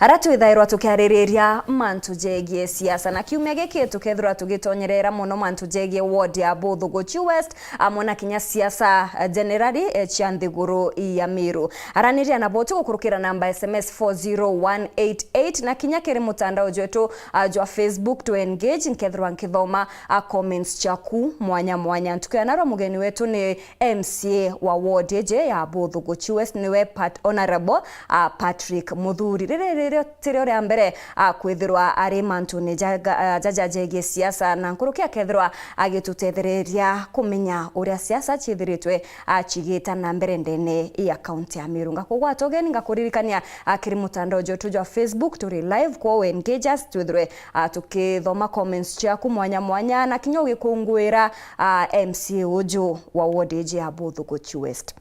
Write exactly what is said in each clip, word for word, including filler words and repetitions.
Ara twithairwa tukiaririria mantu jegie siasa, na kiumia giki tukethirwa tugitonyerera mono mantu jegie ward ya Buthuguchi West, amwe na kinya siasa, eh, generally, eh, cia nthiguru ya Meru. Araniria na botu gukurukira namba S M S four zero one eight eight, na kinya kiri mutandao jwetu, ah, jwa Facebook to engage, nkethirwa nkithoma, ah, comments ciaku mwanya mwanya. Ntuku ya narua mugeni wetu ni M C A wa ward iji ya Buthuguchi West, niwe Pat-, Honourable, ah, Patrick Muthuri. Riri, riri tirio ria mbere, ah, kwithirwa ari mantune jaga-, ah, jaja jegie siasa, na nkuruki akethirwa agitutethereria kumenya uria siasa ciithiritwe, ah, cigita na mbere ndene ya kaunti ya Meru. Ngakugwata ugeni, ngakuririkania, ah, kiri mutandao jwetu jwa Facebook, turi live, kwoou engage us, twithirwe, ah, tukithoma comments ciaku mwanya mwanya, na kinya ugikunguira, ah, M C A uju wa ward iji ya Buthuguchi West.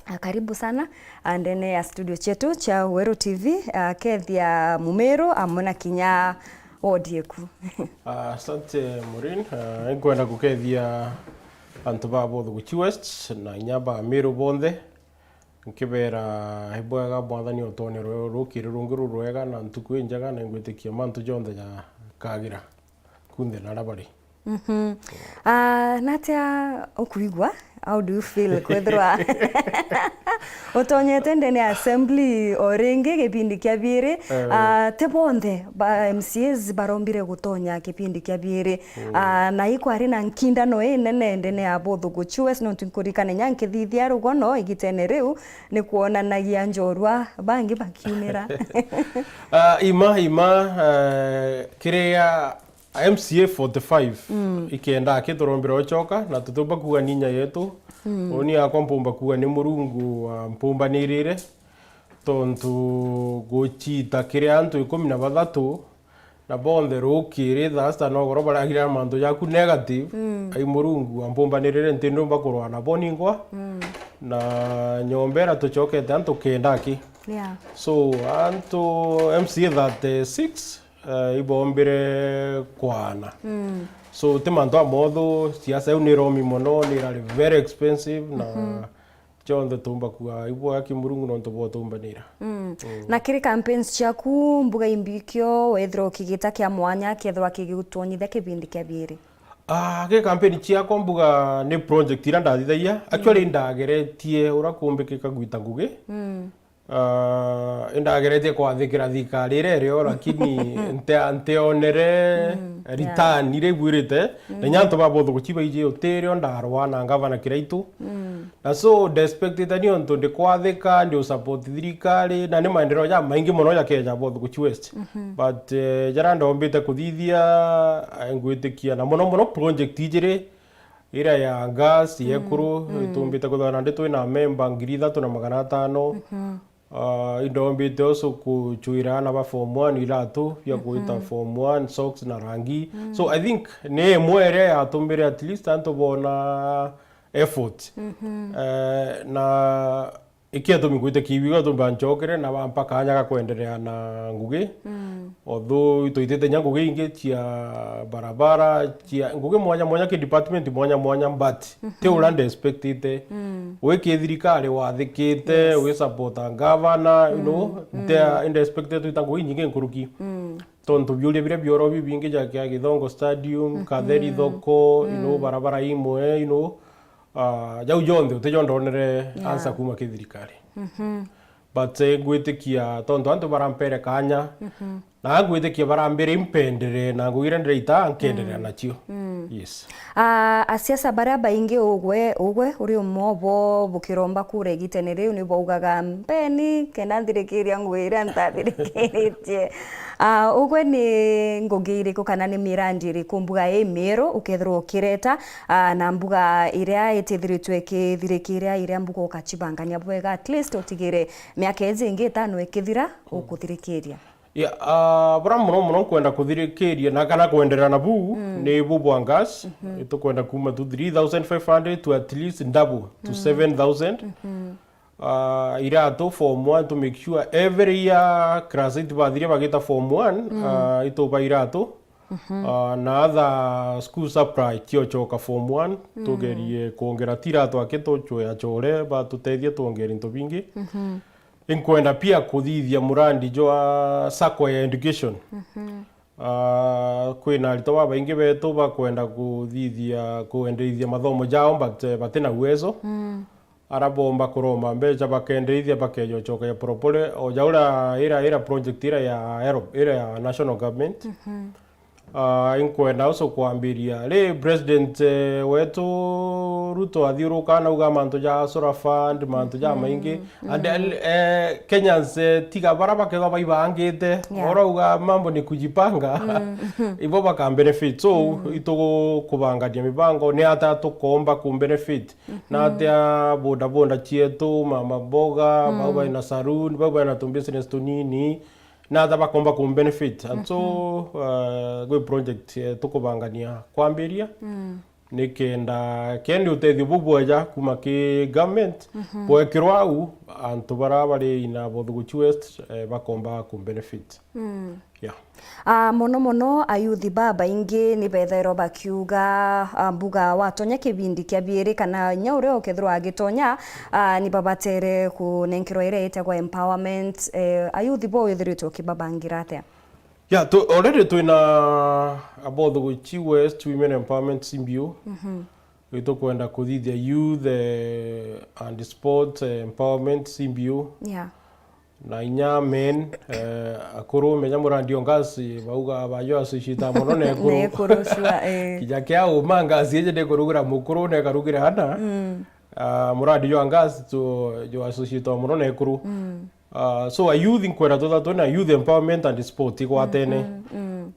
Ah, karibu sana, ah, ndene ya studio cietu cia Weru T V, ah, kethia Mumiru amwe na kinya ward yeku. Ah, asante, Maureen. Ah, inkwenda gukethia antu ba Buthuguchi West na inya ba Meru bonthe, nkibera, ibwega Mwathani otwone ru-, rukiri rungi rurwega na ntuku injega, na ingwitikia mantu jonthe jakagira kunthe na aria bari. Mhm. Ah, natia ukwigua? How do you feel kwithirwa utonyete ndene ya assembly o ringi gipindi kia biiri? Eh. Ah, ti bonthe ba M C As barombire gutonya kipindi kia biiri. Mm. Ah, na ikwari na nkindano inene ndene ya Buthuguchi West, nontu nkuririkana inya nkithithia rugono igitene riu, ni kwonanagia njorua bangi bakiumira. Ah, ima, ima, eh, kiria M C A forty-five, mm, ikenda aki turombire ucoka, na tutiumba kuuga ni inya yetu. Mm. Uni akwa mpumba kuuga ni Murungu wampumbanirire, tontu gucita kiri antu ikumi na bathatu, na bonthe rukiri thaa sita nogoro baragirira mantu jaku negative, mm, ai Murungu wampumbanirire, nti ndiumba kurwa nabo ningwa, mm, na nyombera tucokete antu kenda aki. Yeah. So, antu M C A thirty-six, eh, ibombire kwana. Mm. So, ti mantu amothu, siasa iu ni romi mono, ni irari very expensive, na, mhm, jonthe tumba kuga ibwega ki Murungu nontu bwotumbanira. Mm. Mm. Na kiri campaigns ciaku, mbuga imbikio wethirwa ukigita kia mwanya kethirwa kigigutwonyithia kibindi kia biiri? Ah, ki campaign ciakwa mbuga ni project iria ndathithagia. Actually, mm, ndageretie uria kumbikika gwita ngugi. Mm. Ah, indageretie kwathikira thirikari iria irio, lakini nte-, nteonere, mm, yeah, return iria ibwirite. Mm. Na inya antu ba Buthuguchi baiji utirio ndarwa na ngavana Kiraitu. Mm. Na so, ndexpectite ni untu ndikwathika, ndi usupport thirikari, na ni maendeleo jamaingi mono jakeja Buthuguchi West. Mhm. But, eh, jaria ndombite kuthithia, eh, ngwitikia, na mono mono project ijiri, iria ya gas, mm, yekuru, mm, itumbite kwithirwa nandi twina memba ngiri ithatu na magana atano. Mhm. Ah, indombite also kuchuira aana ba form one iratu bia, mhm, gwita form one, socks na rangi. Mm. So, I think ni imwe iria yatumire at least antu bona effort. Mhm. Eh, na iki atumi ngwite kiwi, atumi banchokere na bampa kanya ga kwenderea na ngugi. Mm. Although itwitite nya ngugi ingi cia barabara, cia ngugi mwanya mwanya, ki department mwanya mwanya, but, mhm, ti uria ndexpectite. Mm. Wi ki thirikari wathikite, yes, wi supporta governor, you know, mm, nte-, mm, ndexpectite twita ngugi inyingi nkuruki. Mm. Tontu biuria biria bioro bibingi ja kia Githongo Stadium, mhm, Katheri thoko, you know, mm, barabara imwe, you know, ah, jau jonthe utijo ndonere, yeah, answer kuma ki thirikari. Mhm. But, eh, ngwitikia tontu antu barampere kanya, mhm, na ngwitikia barambire impendere na ngugi iria ndiraita nkenderea, mm, nacio. Mm. Yes. Ah, asiasa baria baingi ugwe, ugwe uri umwe obo bukiromba kura igitene riu ni baugaga, "Mbeni, kenda nthirikiria ngugi iria ntathirikiritie." Ah, ugwe ni ngugi iriku kana ni mirandi iriku mbuga i mieru ukethirwa ukireta, ah, na mbuga iria itithiritwe ikithirikiria iria mbuga ukacibangania bwega, at least utigire miaka iji ingi itano ikithira, mm, ukuthirikiria? Yeah, ah, bura muno muno nkwenda kuthirikiria na kana kwenderera na bu, mm, ni bu bwa gas. Mhm. Itukwenda kuma tu three thousand five hundred to at least double to, mm, seven thousand. Mhm. Ah, iratu form one to make sure every year class eight bathiria bagita form one, mm, ah, ituba iratu. Mhm. Ah, na other school supply tiochoka form one, mm, tugerie kuongera ti iratu aki tuchwe achore, batutethie tuongere into bingi. Mhm. Inkwenda pia kuthithia murandi jwa sacco ya education. Ah, kwina aritwa babaingi betu bakwenda kuthithia, kuendeithia mathomo jao, but, eh, batina uwezo. Ara bomba kuromba mbeca bakendeithia, bakeja ucokeria polepole. O ja uria ira, ira project ira ya Aero-, ira ya national government. Ah, inkwenda uso kwambiria. Ri president, eh, wetu Ruto athiuruka anauga mantu ja solar fund, mantu ja maingi. And, eh, Kenyans, eh, tiga bara bakethwa baibangite. Yeah. Urauga mambo ni kujipanga, ibo baka benefit. So, itukubangania mibango, ni ata tukomba ku benefit. Na atia boda boda cietu, mama mboga, bau baina saloon, bau baina tu business tunini, na ata bakomba ku benefit. And so, uh, gwi project, eh, tukubangania kwambiria. Nikenda kendi utethio bubweja kuma ki government, bwekirwa au, antu bara bari ina Bothuguchi West, eh, bakomba ku benefit. Yeah. Ah, mono mono ayuthi babaingi ni bethairwa bakiuga, ah, mbuga watonya kibindi kia biiri kana inya uria ukethirwa agitonya, ah, ni babatere kunenkerwa iria itagwa empowerment. Eh, ayuthi bo withiritwe ukibabangira atia? Yeah, tu, already twina Abothuguchi West Women Empowerment C B O. Itukwenda kuthithia youth, eh, and sport, eh, empowerment C B O. Yeah. Na inya men, eh, akuru, menya murandi o ngasi, bauga bajo associate mono na ekuru. Na ekuru, sure, eh. Kija kia uma ngasi ije ndikurugira mukuru na ikarugira ana. Ah, murandi jwa ngasi tu, jo associate mono na ekuru. Ah, so a youth nkwenda tutha twina youth empowerment and sport igwatene.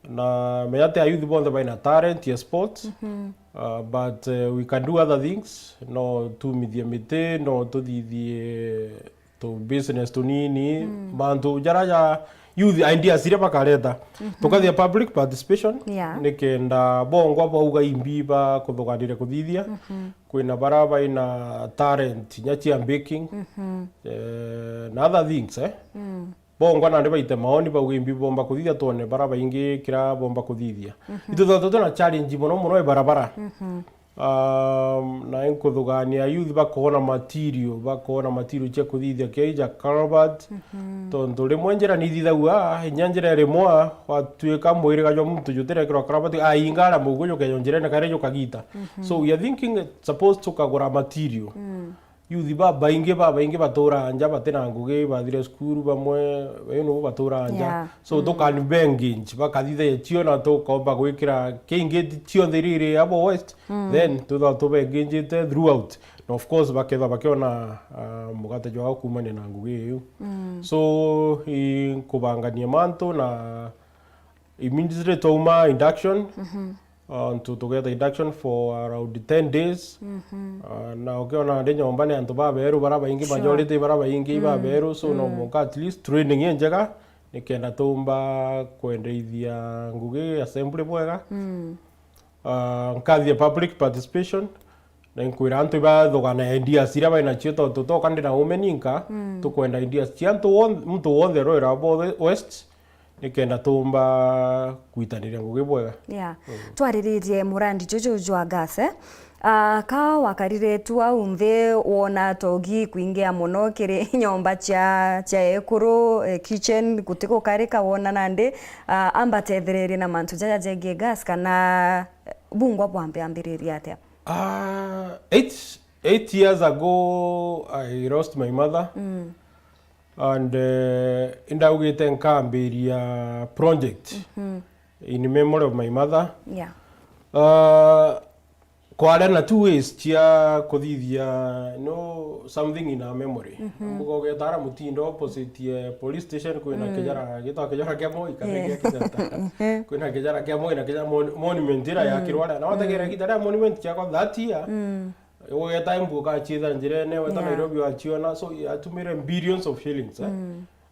Na menya ti a youth bonthe baina talent ya sport. Ah, but, eh, we can do other things. No tumithie miti, no tuthithie tu business tunini, mantu jara ja youth ideas iria bakareta. Tukathia public participation, yeah, nikenda bongwa bauga imbi ba kuthuganire kuthithia. Kwina bara baina talent, inya cia baking, eh, na other things, eh. Bongwa nandi baite maoni bauga imbi bomba kuthithia, twone bara baingi kira bomba kuthithia. Ituthatwe twina challenge mono mono e barabara. Um, na inkuthugania youth bakona material, bakona material cia kuthithia kia ija culvert. Tontu rimwe njira nithithagua, inya njira irimwa, watuika mwiriga jwa muntu jutirekirwa culvert, ainga ara muguo jukejo njirene kare jukagita. So we are thinking it's supposed tukagura material. Youth babaingi, babaingi baturaa nja, batina ngugi, bathire cukuru bamwe, you know, baturaa nja. Yeah. So, tuka engage, bakathithia cio na tukomba gwikira kiingi cionthe iriri abo West, then tutha tubengagite throughout. Na of course, bakethwa bakiona, ah, mugate jwao kumania na ngugi iu. So, inkubangania mantu na immediately twauma induction, antu tugeta induction for around ten days. Ah, na ukiona ndi nyomba ni antu baberu bara baingi, sure, majority bara baingi baberu, so no mwanka at least training injega nikenda tumba kwendeithia ngugi assembly bwega. Ah, nkathia public participation, na inkwira antu ibathugana ideas iria bainacio, tontu toka ndi na ume ninka, tukwenda ideas cia antu won-, muntu wonthe rwira bo West, nikenda tumba kwitaniria ngugi bwega. Yeah. Twariririe murandi juju jwa gas, eh? Ah, ka wakarire tu au nthi, wona togi kwingia mono kiri nyomba cia, cia ekuru, eh, kitchen, gutigukarika, wona nandi, ah, ambatethererie na mantu jaja jegie gas, kana, eh, bungwa bwambe ambiririe atia? Ah, eight, eight years ago, I lost my mother. And, eh, indaugite nkambiria project in memory of my mother. Yeah. Uh, kwaria na two ways cia kuthithia, you know, something in our memory. Mbuga ugeta ara mutindo opposite, eh, police station, kwina kijara gitwa kijara kia Moi, kana kia Kizata. Kwina kijara kia Moi na kijara mon-, monument ira ya Kirwara. Na wategera kita ria monument kiakwa that year, ugeta imbu ukachiitha njirene, weta Nairobi wachiona, so atumire billions of shillings, eh?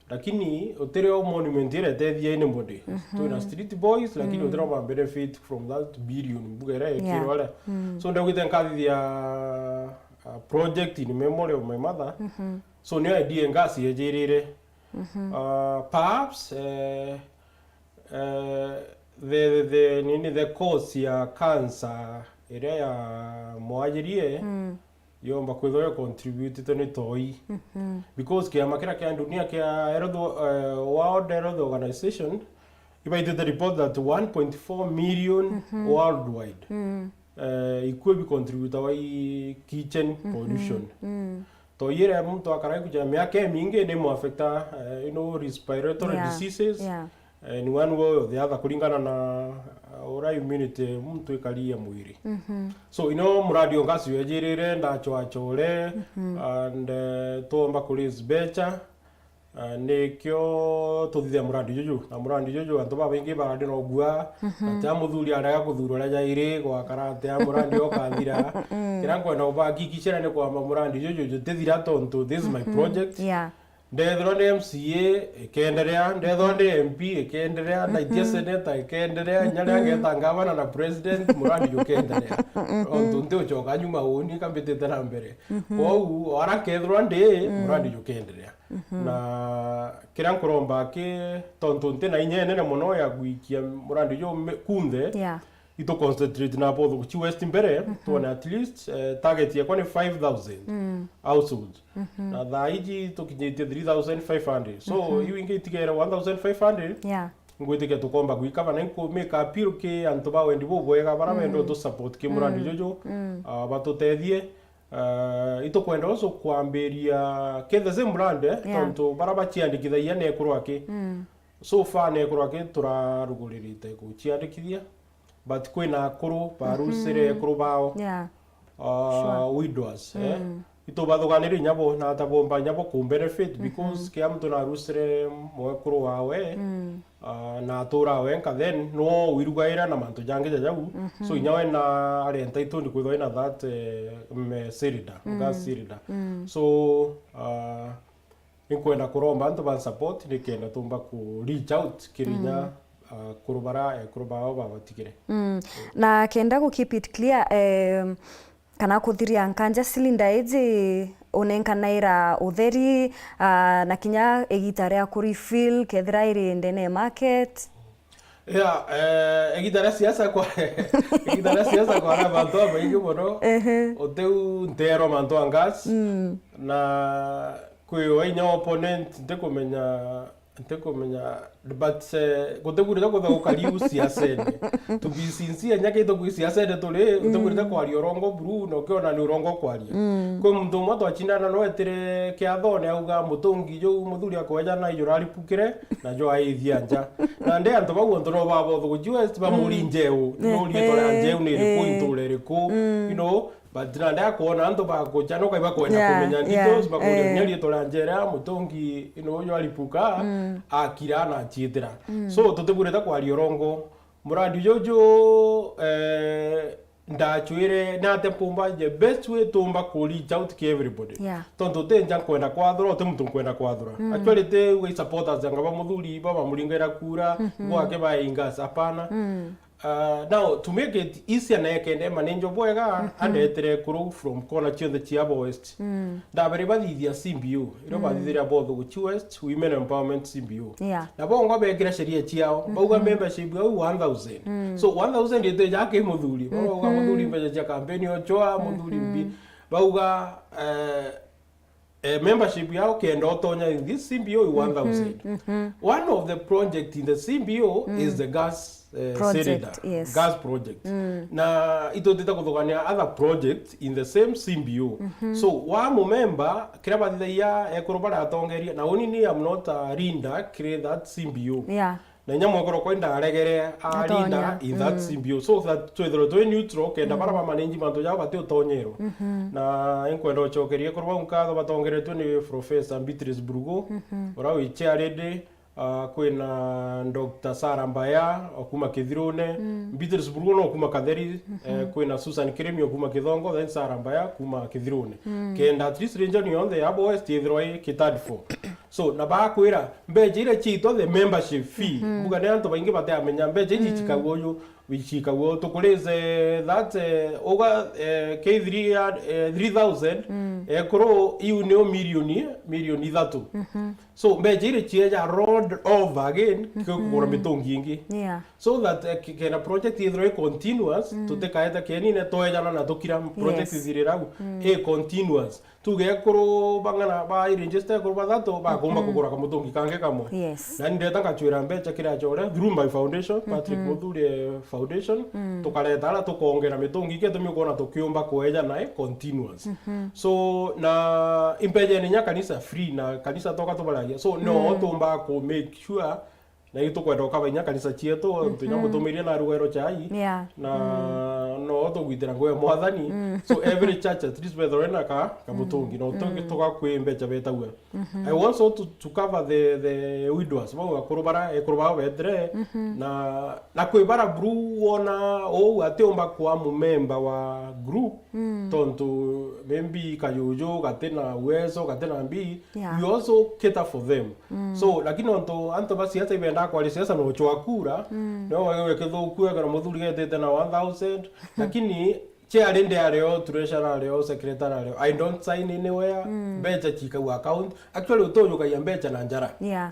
Lakini utiri o monument ira itethia anybody. Twina street boys, lakini utiri o ma benefit from that billion mbuga ira ekirwe aria. So ndaugite nkathithia, uh, project in memory of my mother. So niyo idea ngasi yejirire. Uh, perhaps, eh, eh, the, the, the, nini, the cause ya cancer iria ya mwajirie, mm, yomba kwithirwa icontributite ni toi. Because kiama kiria kia dunia kia Health, eh, World Health Organization ibaitite report that one point four million worldwide, eh, ikue bicontributawa i kitchen pollution. Toi iria muntu akara ikuja miaka imingi ni muaffecta, eh, you know, respiratory diseases, eh, ni one way or the other, kuringana na, eh, uria immunity muntu ikari ya mwiri. So, ino muradi o gas yejirire, ndachwachore, and, eh, twomba ku raise becha, eh, nikio tuthithia muradi juju. Na muradi juju, antu babaingi baradi no gua, atia muthuri arega kuthurwa uria jairi, gwakara atia muradi ukathira. Kiria nkwenda kubahakikishira ni kwamba muradi juju jutithira, tontu this is my project. Yeah. Ndethirwa ndi M C A, ikenderea, ndethirwa ndi M P, ikenderea, ndaitia senator, ikenderea, inya riria ngeta ngavana na president, muradi jukenderea. Ontu nti ucoka nyuma uni kambitite na mbere. Kwou, o ara nkethirwa ndi, muradi jukenderea. Na kiria nkuromba ki, tontu nti na inya inene mono ya gwikia muradi ju me-, kunthe, yeah, itu concentrate na Bothoguchi West mbere, twone at least, eh, target yakwa ni five thousand households. Na thaa iji tukinyitie three thousand five hundred. So, iu ingi itigere one thousand five hundred. Yeah. Ngwitikia tukomba gwika bana, nku make appeal ki antu ba wendi bubwega, bara benda tu support ki muradi juju, ah, batutethie. Ah, itukwenda usu kwambiria ki the same brand, eh, tontu bara baciandikithagia nekuru aki. So far nekuru aki turaruguririte guciandikithia. But kwina akuru barusire ekuru bao, yeah, ah, sure, widowers, eh? Itubathuganire inya bo, na ata bomba inya bo ku benefit, because kia muntu narusire mwekuru wawe, ah, na atura wenka, then no wirugaira na mantu jangi ja jau. So inya we na ari entitled kwithwa ina that, eh, me cylinder, gas cylinder. So, ah, inkwenda kuromba antu ban support nikenda tumba ku reach out kiri inya, ah, kuru bara, eh, kuru bao babatigire. Na kenda gu keep it clear, eh, kana kuthiria nkanja, cylinder iji unenkanaira utheri, ah, na kinya igita ria ku refill kethira iri ndene ya market? Yeah, eh, igita ria siasa kwa, igita ria siasa kwa na bantu babaingi mono. Ehe. Uteu nterwa mantu a gas. Na kwi o inya opponent, ntikumenya, ntikumenya, but, eh, gutikurira kutha gukari u siasene. To be sincere, nya kitu kwi siasene turi, utikurira kwaria urongo buru, na ukiona ni urongo kwaria. Kwi muntu umwe twacindana no etire kiathone, auga mutungi juu muthuri akweja na ijura aripukire, na jo aithia nja. Na ndi antu bau ontu no ba Bothoguchi West bamuri njeu, no rietwa ria njeu ni iriku, intura iriku, you know, but na ndi akwona antu bakuja no kaiba kwenda kumenya details, bakuria nya rietwa ria njera, mutungi, you know, jo aripuka, akira na aciitira. So, tutiburite kwaria urongo. Muradi juju, eh, ndachwire nate mpumba the best way tumba ku reach out ki everybody. Yeah. Tontu ti nja nkwenda kwathura, uti muntu nkwenda kwathura. Actually, ti uga i supporters anga ba muthuri, ba bamuringira kura, gwake ba ingas, hapana. Uh, now, to make it easier na ekende manage bwega, andetire kuru from corner cionthe cia Abo West. Ndabere bathithia C B O, iria bathithiria Bothoguchi West, Women Empowerment C B O. Yeah. Na bongo bekira sheria ciao, bauga membership yao one thousand. So, one thousand ite ja ki muthuri. Bauga muthuri mbeca cia kampeni ochoa, muthuri mbi. Bauga, eh, eh, membership yao kenda utonya in this C B O i one thousand. One of the project in the C B O is the gas, eh, project, cylinder, yes, gas project. Na itutite kuthugania other project in the same C B O. So, wa mumemba, kiria bathithagia ekuru baratongeria, na uni ni am not a leader kiri that C B O. Yeah. Na inya mwekuru kwa indaregere a leader in that C B O. So that twithirwe twi neutral, kenda bara bamanage mantu jao bati utonyerwa. Na inkwenda ucokeria ekuru bau nkatho batongeretwe ni Professor Beatrice Burugu, ura wi chair lady, ah, kwina Doctor Sarah Mbaya, okuma Kithirune. Beatrice Burugu no okuma Katheri, eh, kwina Susan Kirimi okuma Kithongo, then Sarah Mbaya kuma Kithirune. Kenda at least region yonthe ya Abo West ithirwa i catered for. So, na bakwira, mbecha iria ciitwa the membership fee. Mhm. Mbuga ni antu baingi bateamenya, mbecha iji Mm. cikagua uju, cikagua uju. Tukurize that, eh, uga, eh, K three, eh, three thousand, Mm. ekuru iu nio milioni, milioni ithatu. Mhm. So, mbecha iria cieja rolled over again, Mhm. kugura mitungi ingi. Yeah. So that, eh, ke-, kenda project ithirwe i continuous, Mm. tutikaeta kienine, twejana na tukira project Yes. ithirira au. Mm. I continuous. Tuge ekuru bang'ana ba register ekuru bathatu, bakumba Mm-hmm. kugura kamutungi kangi kamwe. Yes. Na ndeta ngacwira mbecha kiri achore through my foundation, Patrick Mm-hmm. Muthurie Foundation, Mm. tukareta ara tukongera mitungi ingi, itumi ukwona tukiumba kweja nae continuous. Mm-hmm. So, na imbecha ni nya kanisa free, na kanisa toka tubaragia. So, no Mm. tumba ku make sure na itukwenda ukaba inya kanisa cietu, antu inya Mhm. mutumirie na rugero chai, Yeah. na Mm. no tugwitira ngugi ya Mwathani. Mm. So every church at least bethirwe na ka, kamutungi, Mm. no tu-, Mm. tuga kwi mbecha betagua. Mhm. I want also to, to cover the, the widows, bau akuru bara, ekuru bao betire, Mhm. na, na kwi bara bru wona uu atiumba kwa mumemba wa group, Mm. tontu maybe kajuju, gatina uwezo, gatina mbi, Yeah. we also cater for them. Mm. So, lakini ontu antu ba siasa ibendaa kwaria siasa no chwa kura, Mm. no wagwe kithuku, ekana muthuri getite na one thousand, lakini chair rindi ario, treasurer ario, secretary ario, I don't sign anywhere, Mm. mbecha chikagua account. Actually, utujukagia mbecha na njara. Yeah.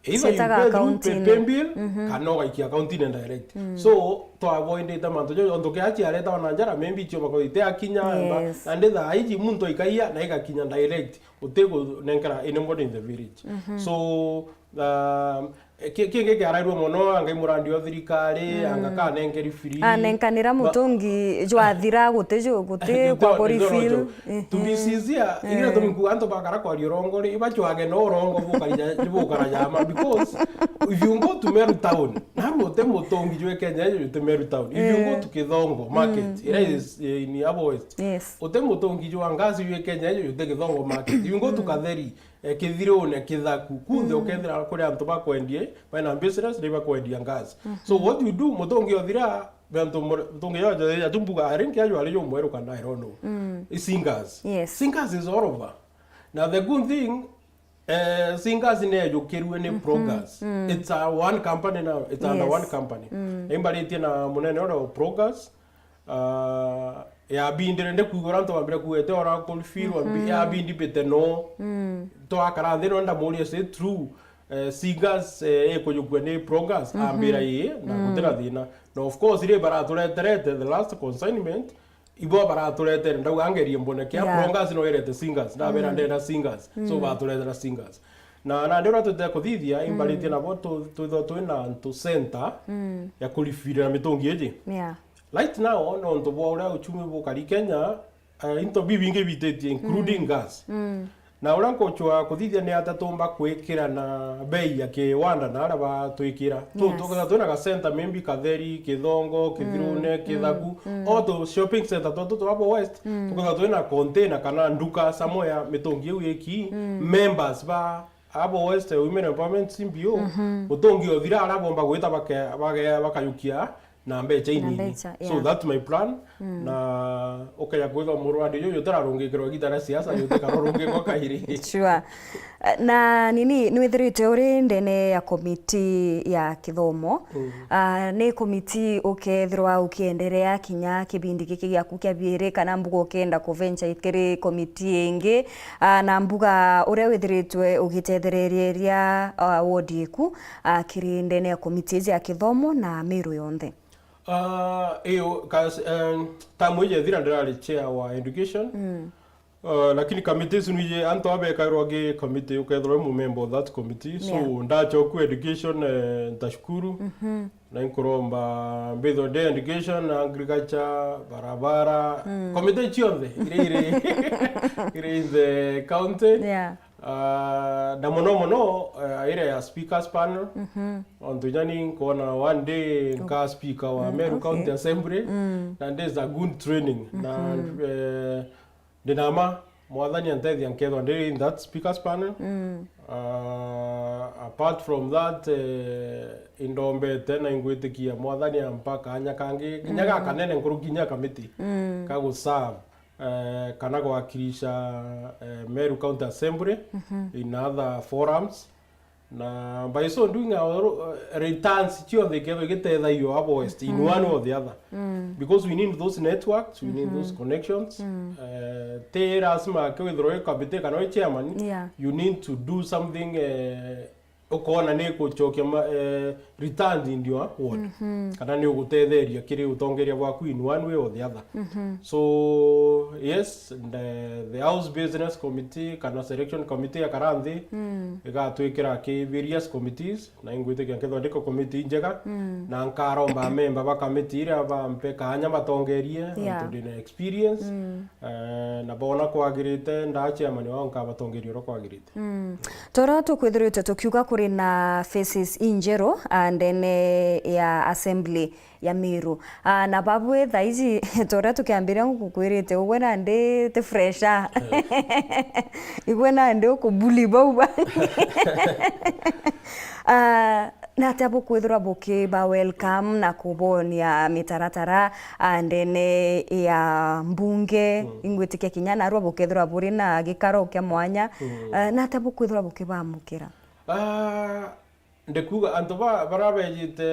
Either you Cietaga pay through pay, account-ini. pay bill, Mhm. kana ugaikia account-ini direct. Mm. So, twa avoidite mantu jau, ontu kia chiareta ona njara, maybe chio bako ite akinya, Yes. na ndi thaa iji muntu aikaia na igakinya direct. Utigunenkera anybody in the village. Mhm. So, um, ki-, kingi kiarairwe mono, anga i murandi o thirikari, Mm. anga kanenkeri free. Anenkanira Ba- mutungi jwathira, guti ju-, guti Ndio, kwa ndio, ndio, kurefill. ndio. To be Mhm. sincere, Eh. igira tuminkuga antu bakara kwaria urongo ri, ibachwage no urongo bukara ja-, bukara jama, because if you go to Meru town, naru uti mutungi jwe Kenya, you uti Meru town. If you go Eh. to Kithongo market, Mm, ira mm. is, eh, in Abo West. Yes. Uti mutungi jwa ngasi jwe Kenya, you uti Kithongo market. If you go to Mm. Katheri, eh, Kithirune, Kithaku, kunthe Mm. ukethira kuri antu bakwendie, bena business, na ibakwendia ngasi. Mhm. So what you do, mutungi othira, Bantu mure-, mutungi jojo ya jumbuga, I think ya jwari jumweru kana I don't know. Mm. I singers. Yes. Singers is all over. Now the good thing, eh, singers ni yujukirue ni Mhm. Progress. Mm. It's a one company now. It's under Yes. one company. Mm. Na imbaritie na munene ore wa Progress. Ah, ya bindire ndi kwigura antu bambire kuete ora kulfirwa mbi, Mhm. ya bindi bite no. Mm. Twakara nthi no ndamuria, is it true? Eh, singers, eh, ikujukua ni Progress, Mhm. ambira ii, na Mm. gutira thina. Na of course, ri baratureterete the last consignment, ibo baraturetere, ndauga ngerie mbone kia Yeah. Progress no irete singers, ndabera Mm. ndenda singers, so Mm. baturetera singers. Na, na nandi uria tutete kuthithia, Mm. imbaritie nabo tu-, twithwa twi na antu center Mm. ya kurifirira mitungi iji. Yeah. Right now, nontu bwa uria uchumi bukari Kenya, eh, into bibingi bititie, including Mm. gas. Mm. Na uria nkuchwa kuthithia ni atia tumba kwikira na bei ya kiwanda na aria batwikira. Tu-, Yes. tukethira twina ga center, maybe Katheri, Kithongo, Kithirune, Mm, Kithaku, mm, mm. all the shopping center twatu twa Abo West, Mm. tukethira twina container kana nduka somewhere, mitungi iu iki, Mm. members ba Abo West Women Empowerment C B O, Mhm. mutungi othira aria bomba gwita bake-, bage-, bakayukia na mbecha Na inini. mbecha, So yeah. That's my plan. Mm. Na ukeja kwithwa murwadi uyu utararungikirwa igita ria siasa, uyu utikarorungikwa kairi. Sure. Na nini, nwithirite uri ndene ya komiti ya kithomo. Mm. Ah, ni komiti ukethirwa ukienderea kinya kibindi giki giaku kia biiri, kana mbuga ukenda kuventure kiri komiti ingi? Ah, na mbuga uria withiritwe ugitethereria, ah, ward iku, ah, kiri ndene ya komiti iji ya kithomo na Meru yonthe? Ah, iyo, kas-, eh, tamu iji ethira ndirari chair wa education. Mm. Ah, lakini committee ici nwiji antu abekairwa gi committee, ukethirwa wi mumember of that committee. So, Yeah. Ndachoku education, eh, ntashukuru. Mhm. Na inkuromba mbithwe ndi education, agriculture, barabara, Mm. committee cionthe, iria iri, iri in the county. Yeah. Ah, na muno muno, eh, area ya speakers panel. Mhm. Ontu inya ni nkona one day nka speaker wa Mm, Meru okay. County Assembly. Mm. Na ndi is a good training. Na, Mhm. eh, Ndinama, Mwathani antethia nkethwa ndi in that speakers panel. Mm. Ah, apart from that, eh, indombete na ingwitikia Mwathani ampa kanya kangi, kinya Mm. gakanene nkuruki kinya kamiti, Mm. ka guserve. eh, kana gwakilisha, eh, Meru County Assembly in other forums. Na by so doing, our, eh, returns cionthe ikethwa igitethagio abo West in one way or the other. Because we need those networks, we need those connections. Eh, ti lazima ke withirwe wi committee kana wi chairman, Yeah. you need to do something, eh, ukona ni kucokia ma-, eh, returns in your ward. Kana ni ugutetheria kiri utongeria bwaku in one way or the other. So, yes, the, the house business committee kana selection committee ya Karanthi igatwikira ki various committees, na ingwitikia nkethwa ndiko committee njega, na nkaromba amemba ba committee iria bampe kaanya batongerie, Yeah. antu ndina experience, eh, na bona kwagirite, ndaa chairman wao nkabatongeria uria kwagirite. Mm. Toria tukwithirite tukiuga kuri na faces injeru, ah, ndene ya assembly ya Meru. Ah, na babwe thaiji, toria tukiambiria ngukwirite, ugwe nandi ti fresha. Igwe nandi ukubuli bau ba. Ah, na atia bukwithirwa bukiba welcome na kubonia mitaratara, ah, ndene ya mbunge? Ingwitikia kinya narua bukethirwa buri na gikaro kia mwanya. Ah, na atia bukwithirwa bukibamukira? Ah, ndikuga antu ba-, bara bejite,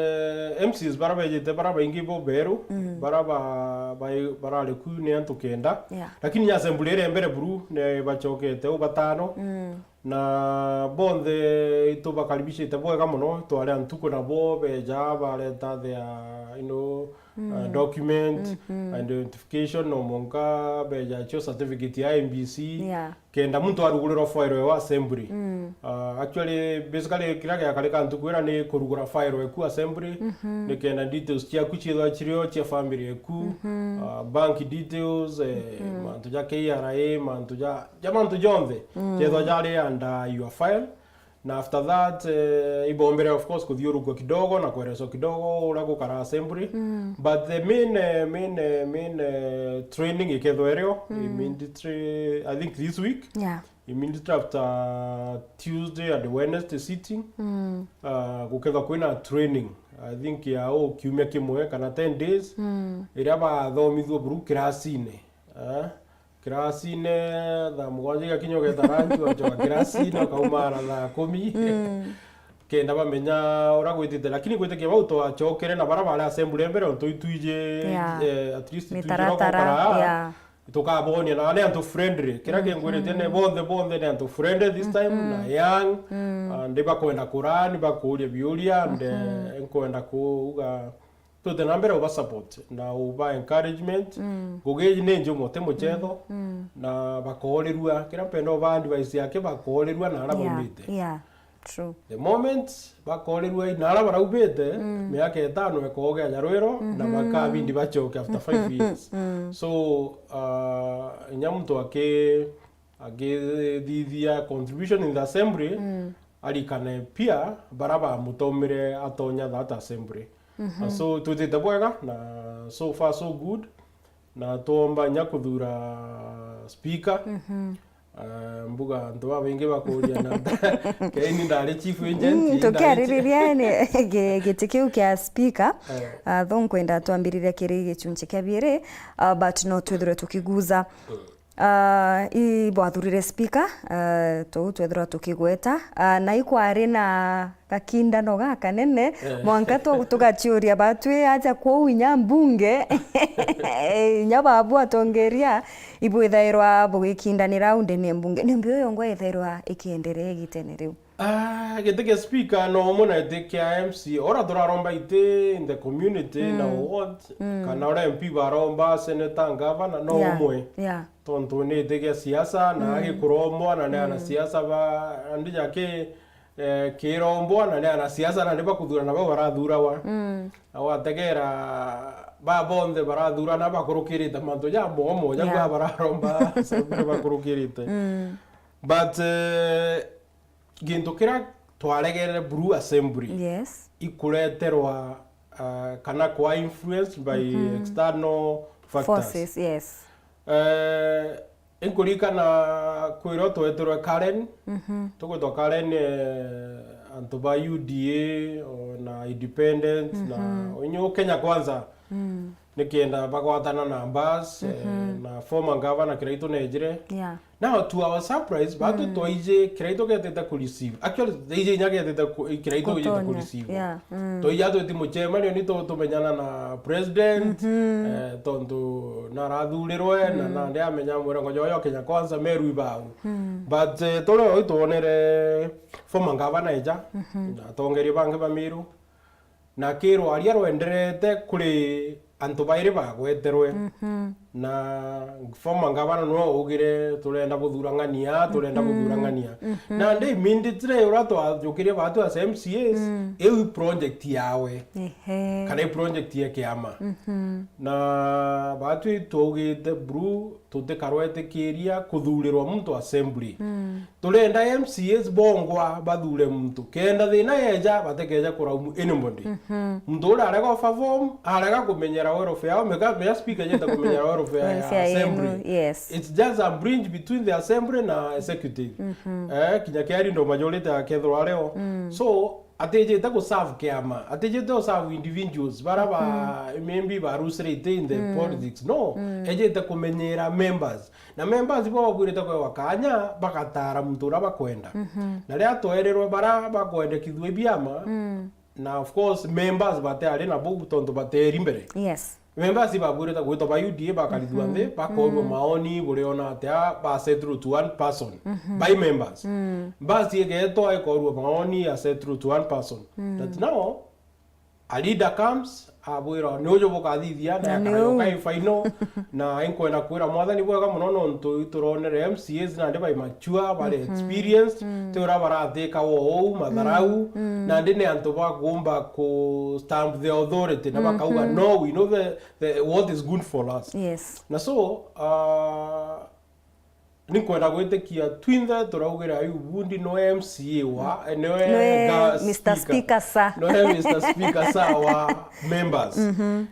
M Cs bara bejite bara baingi bo beru, bara ba-, bai-, barari ku ni antu kenda. Yeah. Lakini nya assembly iria mbere buru ni bacokete u batano. Na bonthe itubakaribicite bwega mono, twari a ntuku nabo beja bareta their, you know, uh, documents, identification, no mwanka beja cio certificate ya I E B C, Yeah. kenda muntu arugurirwa file ya assembly. Uh, actually, basically, kiria giakarika ntuku ira ni kurugura file eku assembly, ni kenda details ciaku ciithwa cirio cia family eku, uh, bank details, eh, mantu ja K R A, mantu ja ja mantu jonthe, jethwa jari under your file. Na after that, eh, ibombere, of course, kuthiurukua kidogo na kwereswa kidogo uria gukara assembly. But the main, eh, main, eh, main, eh, training ikethwa irio immediately, I think this week, Yeah. immediately after Tuesday and Wednesday sitting, uh, gukethwa kwina training, I think ya o kiumia kimwe kana ten days, iria bathomithua buru kirasine. Eh? Kirasine, thaa mugwanja igakinya ugeta lunch, wachoka kirasine, ukaumara thaa kumi. Kenda bamenya uria gwitite, lakini gwitikia bau twachokere na bara bari assembly mbere, ontu itwiji, Yeah. eh, at least itwiji Mitaratara, uria gukara, yeah. tukabonia, na ni antu friendly. Kiria kingwirite ni bonthe, bonthe ni antu friendly this time, na young, and bakwenda kurani, bakuria biuria, and, eh, nkwenda kuuga Twite na mbere uba support na uba encouragement. Ngugi iji ni njumo, ti muchetho. Na bakoorirua, kiria mpenda uba advice yake, bakoorirua na aria baumite. Yeah, true. The moment bakoorirua na aria baraumite, miaka itano ikoogeja rwiro, na bakabindi bachoke after five years. So, uh, inya muntu aki-, akithithia contribution in the assembly, arikane pia bara bamutomire atonya that assembly. And so twitite bwega, na so far so good, na twomba inya kuthura speaker. Eh, mbuga antu babaingi bakuria na keini ndari chief agent, Mm, ndari chi- tukiaririria ni gi-, giti kiu kia speaker. Eh. Ah, though nkwenda twambiririe kiri gichunchi kia biiri, ah, but no twithirwe tukiguza. Ah, i bwathurire speaker, ah, tou twethirwa tukigweta. Ah, na ikwari na gakindano gakanene, mwanka tu-, tugachiuria batwi aja kwou inya mbunge, inya babu atongeria, ibwithairwa bugikindanira au ndene mbunge. Ni mbi uyo ngwa ithairwa ikienderea igitene riu? Ah, giti kia speaker no umwe na giti kia M C. Ora turaromba iti in the community na ward, kana ora M P baromba senator, governor, no umwe. Yeah. Tontu ni iti kia siasa, na agikurombwa, na ni anasiasa ba, andi jaki, eh, kirombwa, na ni anasiasa, na ni bakuthurana bau barathurawa. Na wategera ba bonthe barathurana bakurukirite mantu ja momo, ja gwa bararomba, bakurukirite. But, eh, gintu kiria twaregere buru assembly, yes, ikureterwa, uh, kana kwa influenced by external factors. Forces, yes. Eh, inkuririkana kwirwo tweterwe Karen, tugwitwa Karen, eh, antu ba U D A, o na independent, na inyu Kenya Kwanza. nikenda bagwatana na Mbas, eh, na former governor Kiraitu nejire. Yeah. Now, to our surprise, batu twaije Kiraitu getete ku receive. Actually, twaije inya getete ku, Kiraitu getete ku receive. Yeah. Twaija twiti mucemanio ni tu-, tumenyana na president, eh, tontu narathurirwe, na, na ndi amenya murengo joyo Kenya Kwanza Meru ibau. But, eh, turi o twonere former governor eja, na atongeria bangi ba Meru. Na kirwaria rwenderete kuri antu bairi bagweterwe. Na former governor nwe ugire, "Turenda buthurang'ania, turenda buthurang'ania." Na ndi immediately uria twajukirie batu as M C As, iu i project yawe. Ehe. Kana i project ya kiama. Na batu twaugite, "Bru, tutikarwetikiria kuthurirwa muntu assembly." Turenda M C As bongwa bathure muntu. Kenda thina yeja, batikeja kuraumu anybody. Muntu uria arega perform, arega kumenyera welfare yao, mega, mega speaker jeta kumenyera welfare ya assembly. Yes. It's just a bridge between the assembly na executive. Eh, kinya kia rindo majority akethirwa areo. So, atijite ku serve kiama, atijite ku serve individuals, bara ba, maybe ba rusirite in the politics. No, ejite kumenyera members. Na members bo babwirite kwewa kanya, bagatara muntu uria bakwenda. Na riria twerirwe bara bakwendekithua ibiama, na of course, members bateari na bou tontu bateri mbere. Yes. Members babwirite gwitwa ba U D A bakarithua nthi, bakorua maoni, buriona atia, ba settle to one person. By members. Basi igetwa ikorua maoni ya settle to one person. That now, a leader comes, abwira, "Ni uju bukathithia," na ni akayoka i final. Na inkwenda kwira Mwathani bwega muno nontu ituronere M C As nandi bai mature, bari experienced, ti uria barathika wou, matharau, nandi ni antu bakuumba ku stamp the authority, na bakauga, "No, we know the, the, what is good for us." Yes. Na so, uh, Ni nkwenda gwitikia twinthe turaugira Ayubu Bundi no M C A wa, eh, niwe Niwe ga Mister speaker. Speaker, sir. Niwe Mister Speaker, sir, wa members.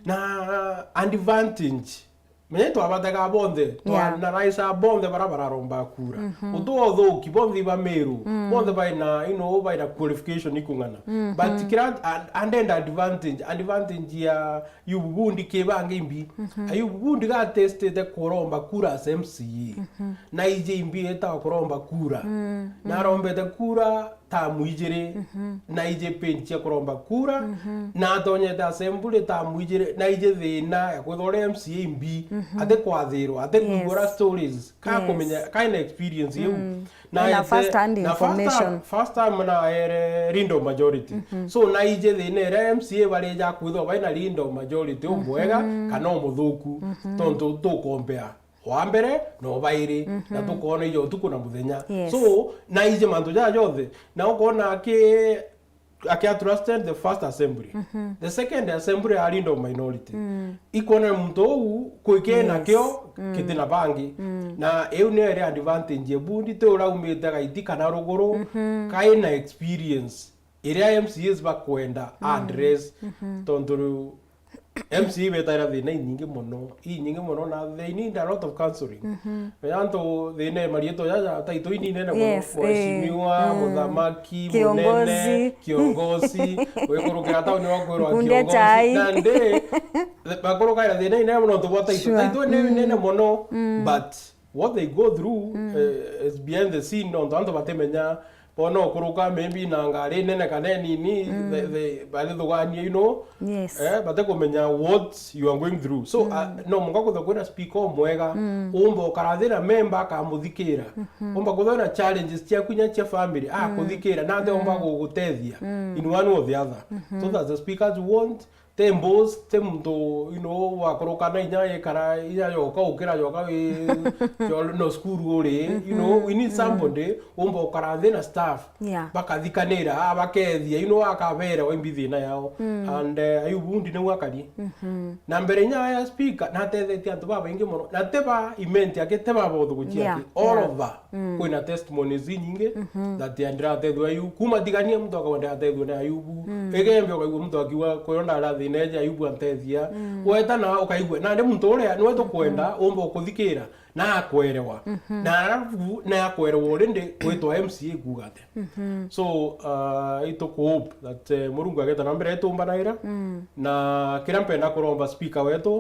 Na advantage. Menye twabatega bonthe, twa Yeah. analyze bonthe bara bararomba kura. Utu uthuki, bonthe iba Meru, bonthe baina, you know, baina qualification ikung'ana. But kira and, and then advantage, advantage ya Ayubu Bundi ki bangi imbi. Ayubu Bundi gatestete kuromba kura as M C A. Na ije imbi eta kuromba kura. Na arombete kura tamu ijiri. Na ije page cia kuromba kura. Na atonyete assembly tamu ijiri. Na ije thina ya kwithwa uri M C A imbi. Ati kwathirwa, ati Yes. kuigua stories. Ka Yes. kumenya, kaina experience iu. Na Ena ete, first hand na first information. time, first time na ere leader of majority. So, na ije thina iria M C A bareja kwithwa baina leader of majority umwega kana umuthuku. Tontu tukompea wa mbere na ubairi, na tukona ijo utuku na muthenya. Yes. So, na ije mantu jaja jonthe, na ukona ki akia trusted the first assembly. The second assembly ari ndo minority. Ikwona muntu uu kwike Yes. nakio kiti na bangi. Na iu niyo iri advantage ya Bundi, ti uraumite Gaiti kana ruguru, kaina experience iria M C As bakwenda address. Tontu riu M C A ibetaira thina inyingi muno, inyingi muno, na they need a lot of counseling. Menya antu thina ya marietwa jaja, title ininene muno, Yes, eh. Mheshimiwa, Mm. muthamaki, Kiongozi. munene, kiongozi, wikurukira tauni wakwirwa Nkundia kiongozi. chai. Na ndi, bakurukaira thina inene muno, ntu bwa title. Sure. Title ni Mm. nene muno, Mm. but what they go through, eh, is behind the scene, nontu antu batimenya. Bona ukuruka maybe na ngari nene kana nini, Mm. the, the, barithugania, you know. Yes. Eh, batikumenya what you are going through. So, Mm. uh, no munga kwithwa kwina speaker umwega, Mm. umba ukarathira member akamuthikira. Umba kwithwa na challenges ciaku inya cia family, Mm. akuthikira, na ati umba Mm. gugutethia Mm. in one or the other. So that the speakers want, ti boss, ti muntu, you know, wakuruka na inya ikara, inya yoka ukira yoka wi, yo no school uri, you know, we need somebody umba ukara nthi na staff. Yeah. Bakathikanira, ah, bakethia, you know, akabera wa imbi thina yao. And, eh, Ayubu Bundi niu akari. Na mbere inya ya speaker, natethetie antu babaingi muno. Na ti ba Imenti aki, ti ba bothu gucia Yeah, aki. All yeah. over. Kwina testimonies inyingi that andiratethua yu. Kuma tigania muntu akauga ndiratethua ni Ayubu. Igembe ukaigua muntu akiuga, "Kuyo ndarathi Ineja Ayubu antethia. Mm. Weta na ukaigua. Nandi muntu uria niwe tukwenda, umba ukuthikira, na akwerewa. Mhm. Na arafu, na akwerewa already, gwitwa M C A kuuga atia. Mhm. So, uh, ituku hope that, eh, Murungu ageta na mbere itumbanaira. Mm. Na kiria mpenda kuromba speaker wetu,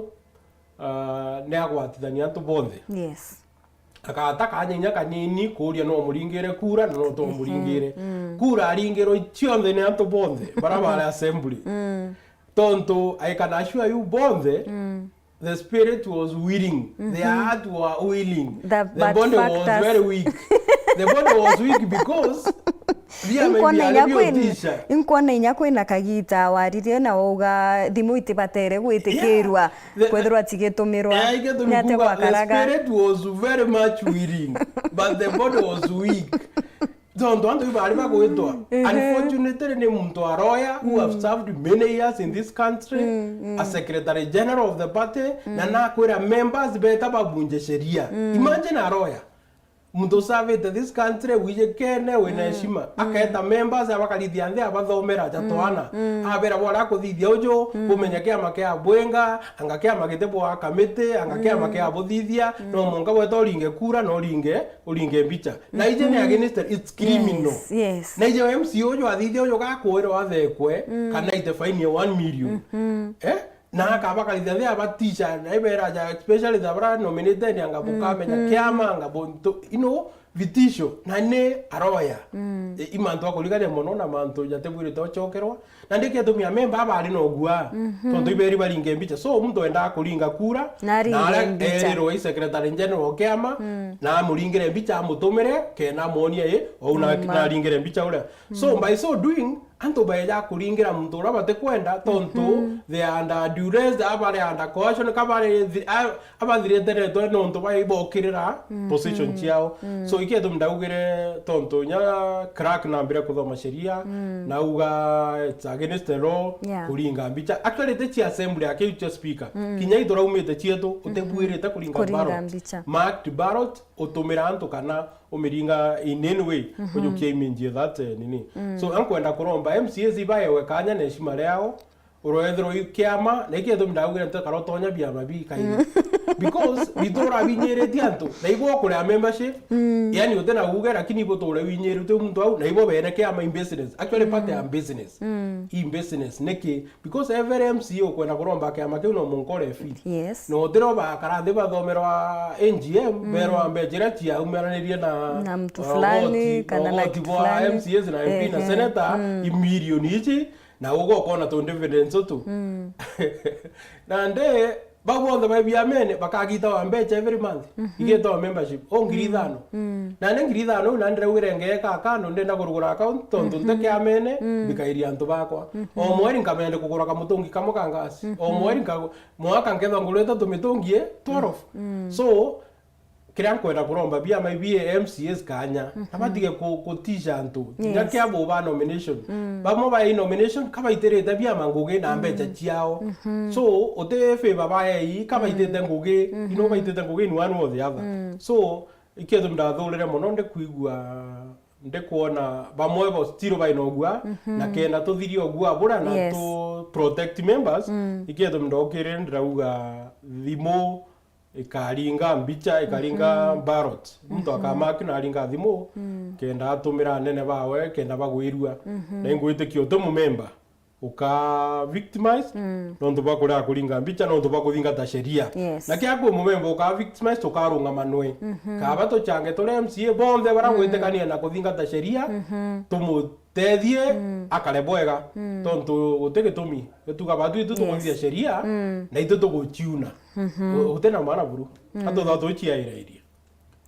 uh, ni agwatithania antu bonthe. Yes. Akata kanya inya kanini kuuria no muringire kura na no to muringire. Mm. Kura aringirwe cionthe ni antu bonthe, bara bari assembly. Mm. Tontu I can assure you bonthe, mm, the spirit was willing. The, mhm, heart were willing. The, the body was very weak. The body was weak because Inkona inya kwina kagita waririe na wauga thimu itibatere gwitikirua, yeah, kwethirwa cigitumirwa. Yeah, igetumikuga, the gwakaraga. Spirit was very much willing, but the body was weak. Tontu antu ibari bagwitwa. Mhm. Unfortunately, ni muntu a lawyer who have, mm, served many years in this country, mm, mm, a secretary general of the party, na, mm, nakwira members beta babunje sheria. Mm. Imagine a lawyer. Muntu usavite this country, wijikene, wina, mm, heshima. Mm. Aketa members, abakarithia nthi, abathomera, mm, jatwana. Mm. Abera bwara kuthithia uju, mm, bumenya kiama kia bwenga, anga kiama giti bwa kamiti, anga kiama, mm, kia buthithia, mm, no mwanka weta uringe kura, no uringe, uringe mbicha. Na ije ni, mhm, against it, it's criminal. Yes, yes. Na ije M C A uju athithia uju gakwirwa athekwe, mm, kana ite fine ya one million. Mhm. Eh? Na akabakarithia nthi abatisha, na ibera ja, especially the bara nominated, anga bukamenya, mhm, kiama, anga buntu, you know, vitisho, na ni a lawyer. Mm. I, i mantu akurigania mono na mantu jatibwirite ucokerwa. Na ndi kiatumi a member abari na ugua, mhm, tontu iberi baringe mbicha. So, muntu endaga kuringa kura, na aringe, na ara mbicha, erirwe i secretary general o kiama, mm, na amuringire mbicha, amutumire, kena amuonie, i, ou na, mm, ma, naringire mbicha uria. So, mm, by so doing, antu baeja kuringira muntu uria batikwenda, tontu, mhm, they are under duress, abari under coercion, kabari thi-, a-, abathiritiretwe nontu baibokirira, mhm, position ciao. Mm. So, ikietu ndaugire tontu nya clerk nambire kuthoma sheria, mm, nauga it's against the law, yeah, kuringa mbicha. Actually, ti cia assembly, akiu cia speaker. Mm. Kinya ituraumite cietu, mhm, utibwirite kuringa, kuringa ballot. Mbicha. Marked ballot, utumira antu kana umiringa in any way, mhm, ujukia image that, eh, nini. Mm. So, ankwenda kuromba M C As ibaewe kanya na heshima riao, urwethirwa i kiama, na ikio gitumi ndaugire ntikara utonya biama bikairi. Mm. Because bitura binyiritie antu, na ibo ukurea membership, mm, yani utina uge, lakini ibo ture winyirite muntu au, na ibo bene kiama in business. Actually, part ya, mm, business. Mm. In business, niki? Because every M C A ukwenda kuromba kiama kiu no munkore fee. Yes. No utiro bakara nthi bathomerwa A G M, mm, berwa mbecha iria ciaumananirie na, na mtu, uh, fulani, ogoti, kana na ogoti kitu bwa fulani. M C As na M P na, ehe, senator, mm, i milioni ici, na uga ukona tu dividends utu. Mm. Na nde, bau bonthe bai biamene, bakagitawa mbecha every month. Mhm. Igitawa membership. O ngiri ithano. Mm. Na ni ngiri ithano, na ndiraugire ngeka kando, ndenda kurugura account, tontu, mhm, nte kiamene, mm, mbikairia antu bakwa. Mhm. O mweri nkamenda kugura kamutungi kamwe ka ngasi. O, mhm, mweri nkagu-, mwaka nkethwa ngurite tumitungi, eh, twelve. Mm. So, kiria nkwenda kuromba biama ibi M C As kanya, mhm, na batige ku-, kutisha antu. Yes. Kinya kia buba nomination. Mm. Bamwe bai nomination, kabaitirite biama ngugi na, mm, mbecha ciao. Mhm. So, uti favor baei, kabaitite, mm, ngugi, mhm, you know, baitite ngugi in one way or the other. Mm. So, ikio gitumi ndathurire mono ndikwigua, ndikwona bamwe bo still baina ugua, mhm, na kenda tuthirie ugua buria na, yes, tu protect members, mm, ikio gitumi ndokirire ndirauga thimu ikaringa mbicha, ikaringa, mhm, ballot. Muntu, mhm, akamaki na aringa thimu, mm, kenda atumira anene bawe, kenda bagwirua. Mhm. Na ingwitikia uti mumemba uka victimized, mm, nontu bwa kuria kuringa mbicha, nontu bwa kuthingata sheria. Yes. Na kia kwi mumemba uka victimized, ukarungama nwe. Mhm. Kaba tuchange turi M C A bonthe bara, mm, gwitikania na kuthingata sheria, mhm, tumutethie, mm, akare bwega. Mm. Tontu guti gitumi gituga batu itu, yes, tukuthithia sheria, mm, na itu tuguciuna. Mhm. U-, uti na maana buru. Mm. Atutha tuciairairie.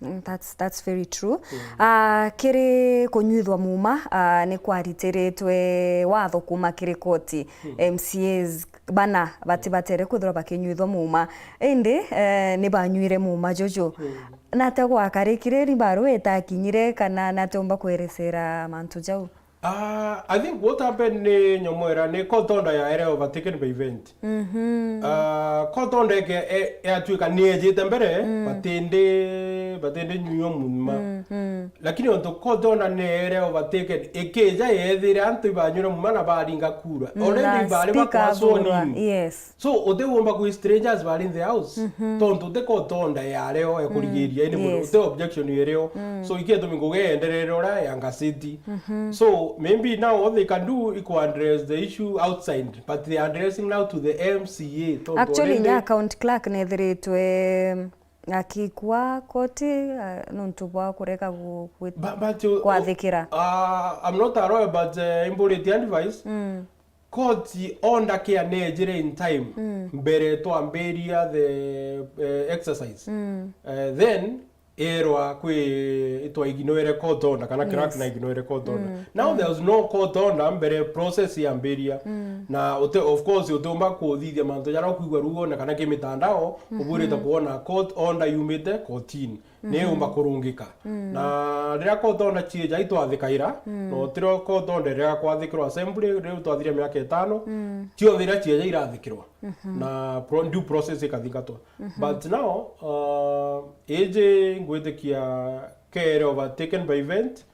Mm, that's, that's very true. Mm. Ah, kiri kunyuithwa muuma, ah, ni kwaritiritwe watho kuuma kiri koti. Mm. M C As bana batibatere kwithirwa bakinyuithwa muuma. Indi, eh, ni banyuire muuma juju. Mm. Nate gwakarikire, ni barua itakinyire, kana nate umba kwerecera mantu jau? Ah, I think what happened ni nyomwera ni court order yaere overtaken by event. Mhm. Ah, court order eke-, e-, yatuika ni ejite mbere, mm, but indi but indi nyuo muma. Mm, mm. Lakini ontu court order neere overtaken, ikija yethire antu ibanyure muma na baringa kura. Mm, already na bari speaker bakwa sworn athurwa, in. Yes. So, uti womba kwi strangers bari in the house. Mhm. Tontu uti court order yareo ya kurigiria, mm, anybody, yes, uti objection ireo. Mm. So, iketumi ngugi yenderere uria ya gazeti. Mhm. So, maybe now what they can do is to address the issue outside, but they are addressing now to the M C A. Tontu actually, already nya county clerk nethiritwe akikua koti, uh, nontu bwa kurega gu-, gwi-, but, but, uh, kwathikira. Uh, I'm not a lawyer, but, uh, imburitie advice. Mm. Court order kia nejire in time, mm, mbere twambiria the, uh, exercise. Mm. Uh, then, erwa kwi itwa ignore court order, kana clerk, yes, na ignore court order. Mm, now, mm, there was no court order mbere process yambiria. Mm. Na ute, of course, utiumba kuthithia mantu jaria ukwigua riu wone kana ki mitandao, mhm, ubwirite kuona court order yumite kotini. Mm. Ni yumba kurungika. Mm. Na riria court order ciija itwathikaira, mm, na utiro court order riria kwathikirwa assembly, riu twathiria miaka itano, mm, cionthe iria ciija irathikirwa. Mhm. Na pro-, due process ikathingatwa. Mhm. But now, uh, iji ngwitikia kere overtaken by event.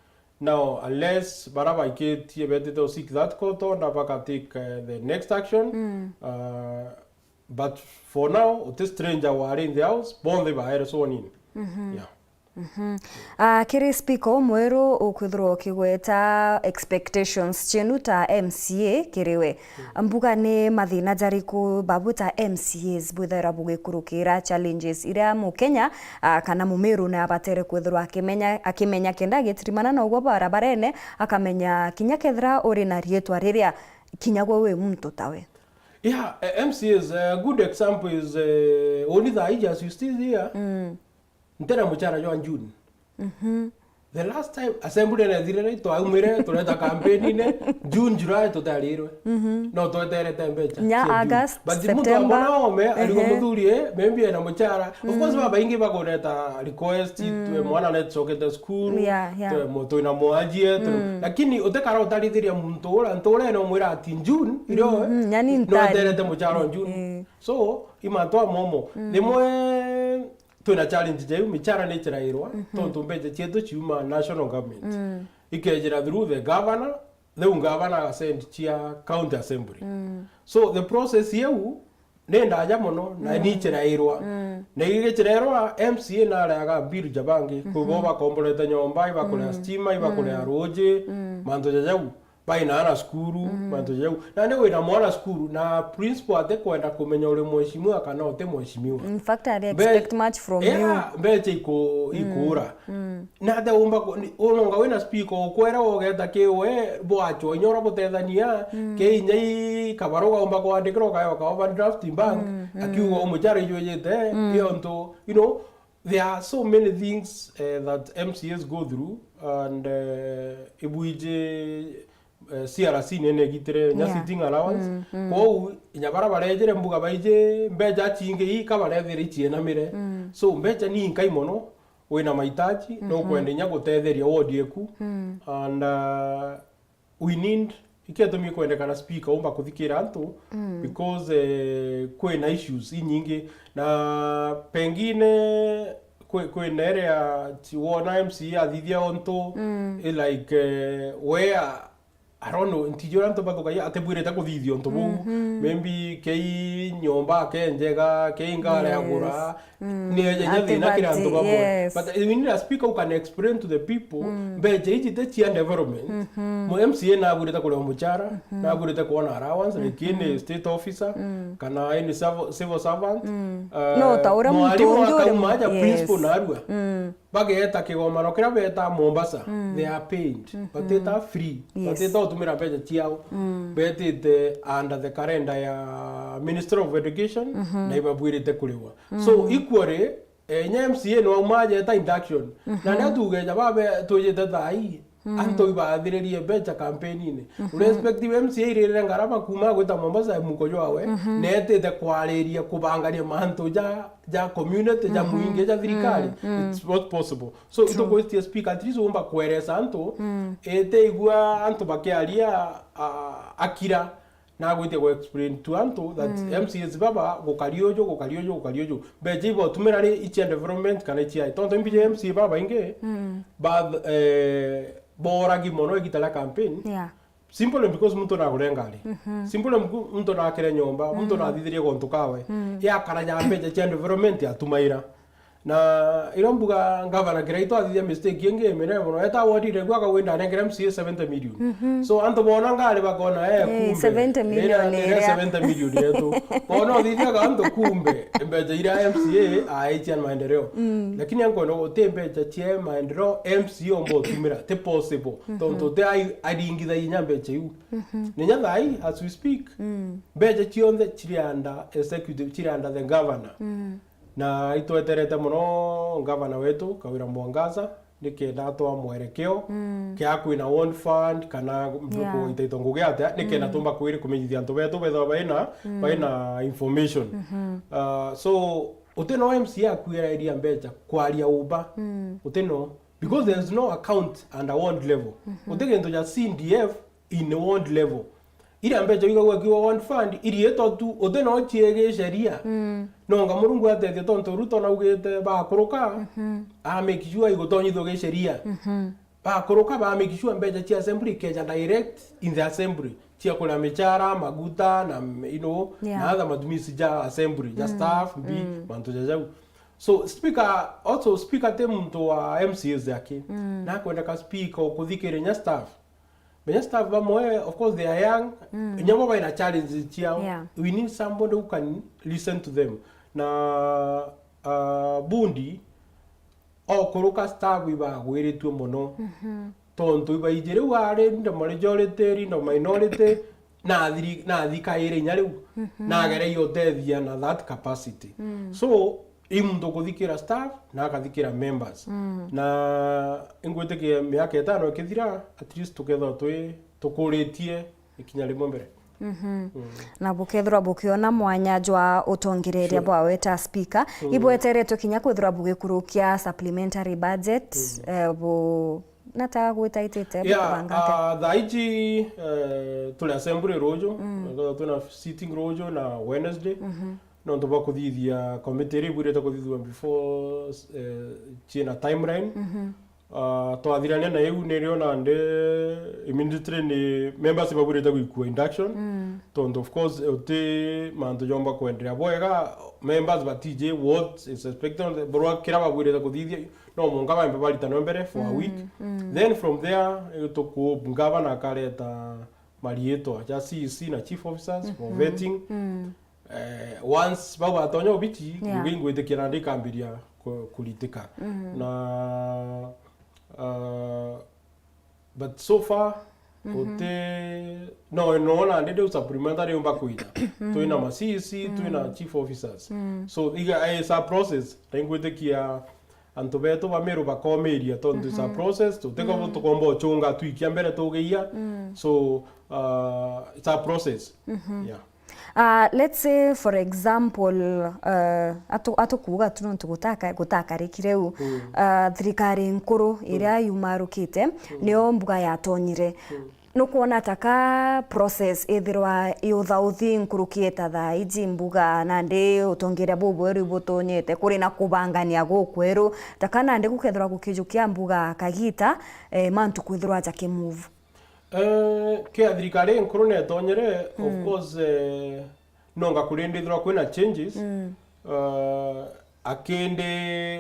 Now, unless bara baikitie betite to seek that court order, baka take, uh, the next action. Mm. Uh, but for now, uti stranger wari in the house, bonthe baere sworn in. Mhm. Yeah. Mhm. Ah, kiri speaker umweru ukwithirwa ukigweta expectations cienu ta M C A kiri we. Mm. Mbuga ni mathina jariku babu ta M C As bwithaira bugikurukira challenges iria Mukenya, ah, kana Mumiru ni abatere kwithirwa akimenya, akimenya kenda agitirimana na ugwo barabarene, akamenya kinya kethira uri na riitwa riria kinya gwe wi muntu tawe? Yeah, eh, M C As, a good example is, eh, uni thaa iji as you still here. Mm. Ntena muchara jwa June. Mhm. The last time assembly nethirire, twaumire, tureta campaign-ine, June, July tutarirwe. Mhm. No tweterete mbecha nya cia June. August, but muntu September. Amona ome, arigo, ehe, muthuri, eh, maybe ena muchara. Of course, mm, babaingi bakureta request, mm, twe mwana netcokete school, yeah, yeah, twe mu-, twina mwanjie, twe-, mm, lakini utekara utarithiria muntu ura, ntu ura no mwira ati June, irio, mhm, yani no ntari. Tweterete muchara wa June. Eh. So, imantu amomo. Mm. Rimwe twina challenge jeu, michara ni chirairwa, mhm, tontu mbecha cietu ciuma national government. Mm. Ikejira through the governor, riu governor agasend cia county assembly. Mm. So the process yeu ni ndaja mono na, mm, ni chirairwa. Mm. Na igichirairwa, M C A nareaga bill ja bangi, mhm, kwi bo bakomborete nyomba, ibakurea, mm, stima, ibakurea, mm, ruji, mm, mantu ja jau. Baina ana cukuru, mm, mantu jau. Nandi wina mwana cukuru, na principal atikwenda kumenya uri mheshimiwa kana uti mheshimiwa. In fact, I mbe-, expect much from, yeah, you. Mbecha iku-, mm, ikuura. Mm. Na ate umba ku-, ni-, unonga wina speaker ukwera ugeta ki we bwachwa inya ura butethania, mm, ki inya i kabaruga umba kwandikirwa ukaewa ka overdraft bank, mm, mm, akiuga umuchara ijwijite, mm, iontu, you know, there are so many things, eh, that M C As go through, and, eh, ibwiji, eh, C R C nene igitire nya, yeah, sitting allowance. Mm, mm. Kwou, inya bara barejire mbuga baiji mbecha chingi ii kabarethire ichienamire. Mm. So, mbecha ni inkai mono, wina mahitaji, mhm, nukwenda inya gutetheria ward eku. Mm. And, uh, we need, iketumi kwendekana speaker umba kuthikira antu, mm, because, eh, kwina issues inyingi. Na pengine kwi-, kwina iria ti wona M C A athithia untu, mm, i like, eh, where I don't know, ntiji uria antu bathukagia, atibwirite kuthithia untu buu. Mhm. Maybe kei nyomba akenjega, kei ngari, yes, agura, mm, ni eja inya thina kiri antu bamwe. Yes. But we need a speaker who can explain to the people, mm, mbecha iji ti cia development. Mhm. Mu M C A nabwirite kurewa muchara, mhm, nabwirite kuona allowance, mhm, like any state officer, mm, kana any serv-, civil servant. Mm. Uh, no, ta uria muntu mwarimu ungi uri akauma mu-, aja, yes, principal narua. Mm. Bageeta kigomano kiria beetaa Mombasa, mm, they are paid. Mhm. Bateetaa free. Yes. Bateetaa utumira mbecha ciao. Mm. Beetite under the calendar ya Ministry of Education, mhm, na ibabwirite kuriwa. Mm. So, equally, eh, inya M C A no auma ajeeta induction. Mhm. Na ria tugeja babe twijite thaa ii, mm, antu ibathiririe mbecha campaign-ini. Mhm. Irrespective M C A iririre ngarama kuuma gwita Mombasa ya muko jwawe, mhm, na etite kwariria kubangania mantu ja ja community, ja, mhm, muingi, ja thirikari, mm, mm, it's not possible. So, true, itugwitia speaker, at least umba kweresa antu, mm, ete igua antu bakiaria, a, akira, nagwitia ku explain to antu that M C As baba gukari uju, gukari uju, gukari uju. Mbecha ibotumira ri ichia development kana ichia. Tontu imbiji M C A baba ingi, ba, eh, boragi mono igita ria campaign. Yeah. Simply because muntu nagure ngari. Simply mku-, muntu nakire nyomba, muntu nathithirie gontu kawe. Yakara ja mbecha cia development atumaira. Na iria mbuga ngavana Kiraitu athithia mistake ingi minene mono. Eta wodire gwa akauga ndanengere M C A seventy million. So antu bona ngari bakona, eh, kumbe, seventy million iria, iria iria seventy million yetu. Bona uthithia ga antu kumbe, mbecha iria M C A aichia maendeleo. Lakini ankwenda guti mbecha cia maendeleo M C A omba utumira. Ti possible. Tontu ti ai-, aringithagia inya mbecha iu. Ninya thai, as we speak, mbecha cionthe chiri under executive, chiri under the governor. Na itweterete mono ngavana wetu, Kawira Mwangaza, nikenda atwa mwerekeo kia kwina ward fund kana mbuku itaitwa ngugi atia, nikenda tumba kwiri kumenyithia antu betu bethwa baina, baina information. Uh, so, utino M C A akuereria mbecha kwaria uba. Utino, because there is no account under ward level. Uti gintu ja C D F in ward level. Iria mbecha igagwa kiwa ward fund, iriitwa tu, uti no ciege sheria. Nonga Murungu atethia tontu Ruto naugite bakuruka, a make sure igutonyithua gi sheria. Bakuruka ba make sure mbecha cia assembly ikeja direct in the assembly. Cia kuria michara, maguta, na, you know, na other matumizi ja assembly, ja staff, mbi, mantu ja jau. So, speaker, also speaker ti muntu wa M C As aki. Nakwenda ka speaker ukuthikiria nya staff. Menya staff bamwe, of course, they are young. Inya bo baina challenges ciao. Yeah. We need somebody who can listen to them. Na, uh, bundi, okuruka staff ibagwiritue mono. Tontu ibaiji riu ari in the majority, in the minority, na thiri-, na thikaire inya riu. Nagereire utethia na that capacity. So, i muntu kuthikira staff, na akathikira members. Na ingwitikia miaka itano ikithira, at least tukethirwa twi, tukuritie ikinya rimwe mbere. Na bukethirwa bukiona mwanya jwa utongereria bwawe ta speaker, ibweteretwe kinya kwithirwa bugikurukia supplementary budget, eh, bu-, nata gwitaitite, yeah, bukubanga atia? Ah, thaa iji, eh, turi assembly ruju, na twina sitting ruju na Wednesday. Nontu bwa kuthithia committee iria ibwirite kuthithua before, eh, ciina timeline. Ah, twathirania na iu nirio nandi immediately ni members ibabwirite gwikua induction. Tontu of course uti mantu jomba kwenderea bwega, members batiji what is expected, burwa kira babwirite kuthithia, no munka baimbe baritanwe mbere for a week. Then from there, eh, tuku-, ngavana akareta mariitwa ja C E C na chief officers for vetting. Eh, once bau batonya obichi, yeah, ngugi ingwitikia nandi ikambiria ku-, kuritika. Na, uh, but so far, uti, no, no, nandi riu supplementary yumba kwija. Twina ma C E C, twina chief officers. So, iga, eh, it's a process. Na ingwitikia antu betu ba Meru bakomiria, tontu it's a process, tutiko tukomba uchunga twikia mbere tugiia. So, uh, it's a process. Yeah. Uh, let's say, for example, uh, atu-, atukuuga tu nontu gutaka-, gutakarikire u, uh, thirikari nkuru iria yumarukite, nio mbuga yatonyire. Nukwona ta ka process ithirwa yuthauthi nkuruki eta thaa iji mbuga, nandi utongeria bubweru ibutonyete, kuri na kubangania gukweru, ta ka nandi gukethirwa gukijukia mbuga kagita, eh, mantu kwithirwa ja kimove? Eh, kia thirikari nkuru netonyere, of course, eh, nonga kuri ndithirwa kwina changes, eh, akindi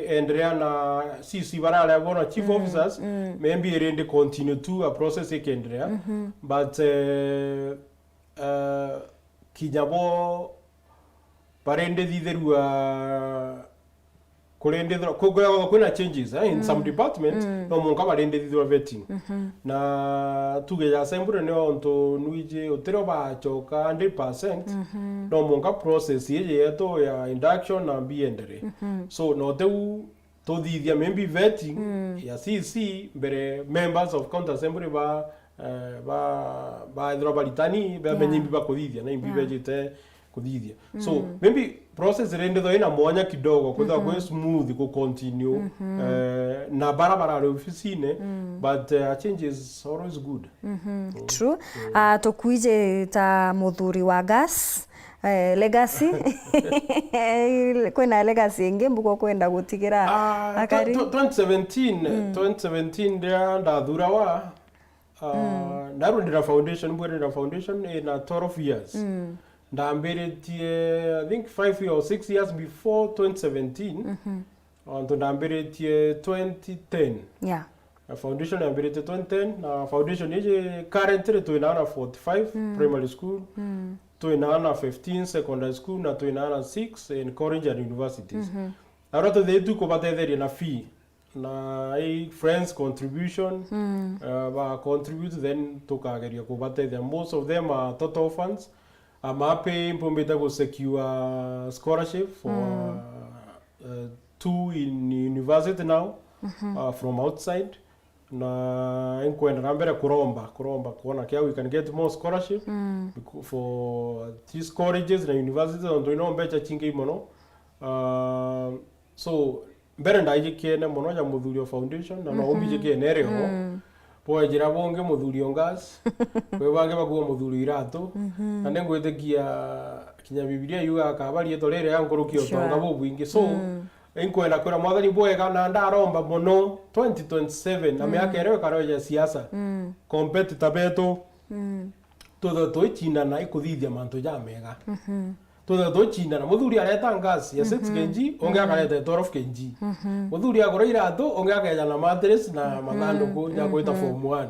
endelea na C C barare bona chief officers, maybe irindi continue tu a process ikiendelea. But, eh, eh, kinya bo barindithithirua, kurindithirua, ku-, ku-, kwina changes, eh, in some departments, no munka barindithithirua vetting. Na tuge ja assembly ni ontu nwiji utiro bachoka hundred percent, no munka process iji yetu ya induction na mbi iendelee. So, no teu tuthithia maybe vetting ya C C mbere members of county assembly ba, eh, ba, baethirwa baritani, bamenye imbi bakuthithia na imbi bejite kuthithia. So, maybe process rende tho ina mwanya kidogo, kwithirwa kwi smooth ku continue, eh, na bara barari ofisine, but, eh, a change is always good. True. Ah, tukwije ta muthuri wa gas, eh, legacy. Kwina legacy ingi mbugo kwenda gutigira Ah, akari? tw-, tw-, twenty seventeen, twenty seventeen riria ndathurawa, ah, ndarundira foundation, mbwirira foundation ina twelve years. Ndambiritie, I think, five or six years before twenty seventeen. Antu ndambiritie twenty ten. Yeah. Na foundation yambiritie twenty ten, na foundation iji currently twina ana forty-five primary school, twina ana fifteen secondary school, na twina ana six in college and universities. Na uria tuthiitu kubatetheria na fee, na i friends contribution, uh, ba contribute, then tukageria kubatetheria. Most of them are total orphans. I'm happy mpumbite gu secure scholarship for, uh, uh, two in university now, uh, from outside. Na inkwenda na mbere kuromba, kuromba kuona kia we can get more scholarship becau-, for these colleges na universities, tontu ino mbecha chingi mono. Uh, so, mbere ndaijikene mono ja Muthuri o Foundation, na no umbijikene ere o. Bwejira bongi Muthuri o Ngas, kwi bangi bakuga Muthuri o Iratu, na ningwitikia kinya Bibilia yuga akaba riitwa riri ya nkuruki o utonga bubwingi. So, inkwenda kwira Mwathani bwega, na ndaromba mono twenty twenty-seven, na miaka iria ikaroja siasa, competitor betu, twithwe tuicindana ikuthithia mantu jamega. Twithwe tuicindana. Muthuri areta ngasi ya six K G, ungi akareta ya twelve K G. Muthuri agura iratu, ungi akeja na mattress na mathanduku ja gwita form one.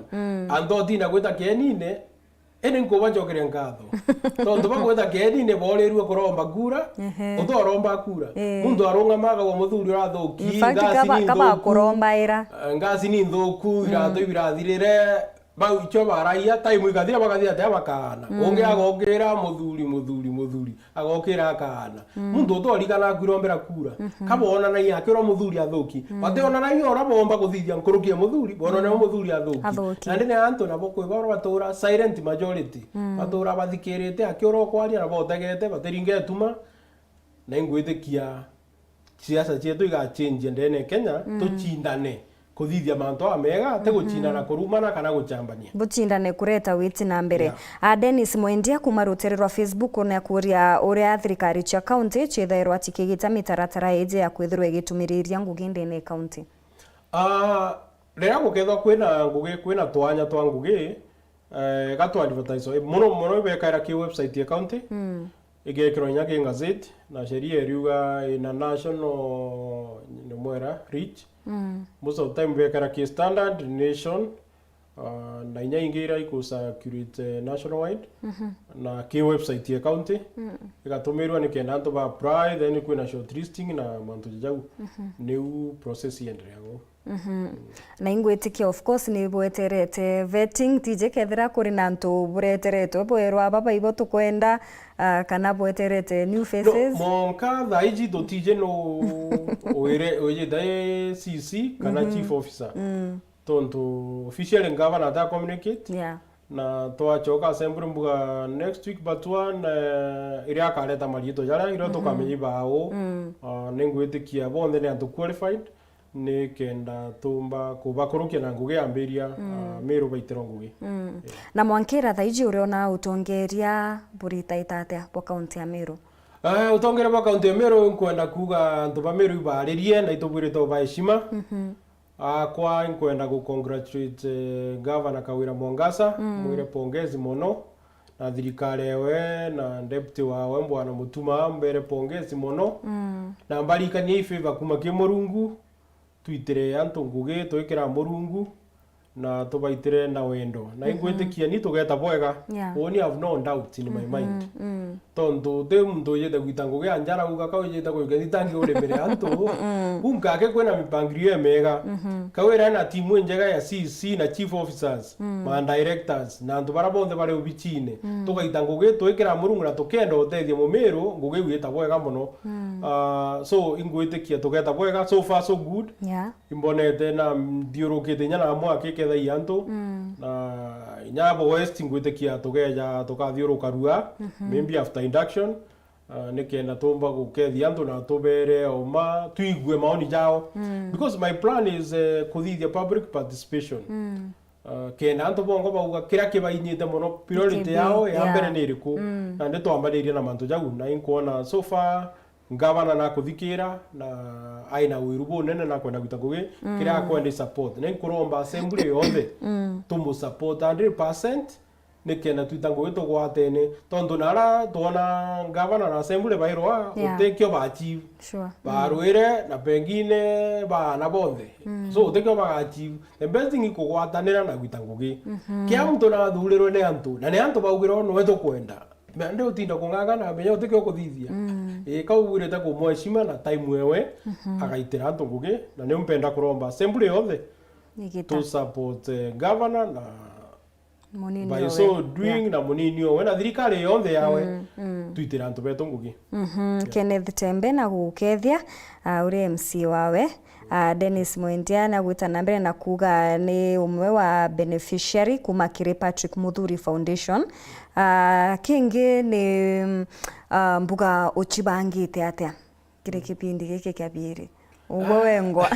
Antu otinda gwita kienine, indi nkubacokeria nkatho. Tontu bagwita kienine, borirue kuromba kura, utoromba kura. Muntu arungama akauga, "Muthuri urathuki, ngasi ni nthuku, eh, ngasi ni nthuku, iratu ibirathirire." Bau icio baraia, time ikathira, bakathira atia bakaana. Ungi agokira, "Muthuri, muthuri, muthuri." Agokira akaana. Muntu utorikana akwirombera kura. Kabonanagia akirwa muthuri athuki. Bationanagia uria bomba kuthithia nkuruki ya muthuri, bonanagia muthuri athuki. Athuki. Na ndene antu nabo kwi baro batura silent majority. Batura bathikirite akiura ukwaria na botegete, batiringe tuma. Na ingwitikia siasa cietu igachenjia ndene ya Kenya, tuchindane kuthithia mantu amega, ti guchindana kurumana kana guchambania. Buchindane kureta witi na mbere. Yeah. A Dennis Mwendia kuma rutere rwa Facebook nakuria uria thirikari cia county ciithairwa cikigita mitaratara iji ya kwithirwa igitumiriria ngugi ndene ya county. Ah, riria gukethwa kwina ngugi, kwina twanya twa ngugi, eh, ga twa advertise. Eh, mono mono ibekaira ki website ya county. Igekirwa inya ki gazette, na sheria iriuga ina national, ni mwera, reach. Most of the time bekira ki Standard, Nation, ah, na inya ingi iria iku circulate, eh, nationwide, na ki website ya county, igatumirwa nikenda antu ba apply, then kwina shortlisting na mantu ja jau. Niu process iendereagwo. Na ingwitikia, of course, ni bweterete vetting, tije kethira kuri na antu bureteretwe bwerwa, "Baba ibo tukwenda," ah, kana bweterete new faces? No, monka thaa iji tutije no wire, wijite C C kana chief officer. Tontu officially governor ata communicate. Yeah. Na twachoka assembly mbuga next week but one, eh, iria akareta mariitwa jaria, iria tukamenya ibau. Ah, ningwitikia bonthe ni antu qualified, nikenda tumba kubakurukia na ngugi yambiria, ah, Meru baitirwa ngugi. Eh. Na mwankira thaa iji uriona utongeria buritaita atia bwa kaunti ya Meru? Eh, utongeria bwa kaunti ya Meru, nkwenda kuuga antu ba Meru ibaririe na itubwirite uba heshima. Akwa, nkwenda gu congratulate, eh, Governor Kawira Mwangaza, mwire pongezi mono, na thirikari ewe na deputy wawe Bwana Mutuma, mbere pongezi mono. Na mbarikanie i favor kuma ki Murungu, twitire antu ngugi, twikira Murungu, na tubaitire na wendo. Na ingwitikia ni tugeta bwega. Yeah. Uni have no doubt in my mind. Tontu ti muntu ujite gwita ngugi ya njara uga ka ujite kujukia thitangi uri mbere ya antu. Ku nkake kwina mipangilio imega. Kawira ena timu injega ya C C na chief officers, ma directors, na antu bara bonthe bari obichine. Tugaita ngugi, twikira Murungu na tukenda utethia Mumiru, ngugi iu ita bwega mono. Ah, so, ingwitikia tugeta bwega, so far so good. Yeah. Imbonete na nthiurukite inya na mwaki tukethagia antu. Mm. Na inya abo West ngwitikia tukeja tukathiuruka rua, mhm, maybe after induction, ah, nikenda tumba gukethia antu na tubere uma, twigue maoni jao. Mm. Because my plan is, eh, kuthithia public participation. Mm. Ah, kenda antu bongo bauga kiria kibainyite mono, priority yao ya mbere ni iriku. Mm. Nandi twambanirie na mantu jau, na inkwona so far ngavana nakuthikira na aina wiru bunene na kwenda gwita ngugi, mm, kiria akwenda i support. Na inkuromba assembly yonthe, mm, tumu support hundred percent, nikenda twita ngugi tugwatene. Tontu nara twona ngavana na assembly bairwa, yeah, utikio ba achieve. Sure. Mm. Barwire na pengine baana bonthe. Mm. So, utikio ba achieve. The best thing ikugwatanira na gwita ngugi. Mhm. Kia muntu nathurirwe ni antu, na ni antu baugirwo nwe tukwenda. Nandi utinda kung'ang'ana, menya utikio kuthithia. Mm. Ii, kau wire ta kumweshima na time wewe, mhm, agaitira antu ngugi, na niu mpenda kuromba assembly yonthe, igita, tu support, eh, governor na munini by owe, so doing, yeah, na munini owe na thirikari yonthe yawe, mm, mm, twitire antu betu ngugi. Mhm. Yeah. Kenneth Tembe na gukethia, ah, uri M C wawe. Ah, Dennis Mwendia nagwita na mbere na kuuga ni umwe wa beneficiary kuma kiri Patrick Muthuri Foundation. Ah, kingi ni, mm, ah, mbuga ucibangite atia kiri kipindi giki kia biiri? Ugwe wengwa.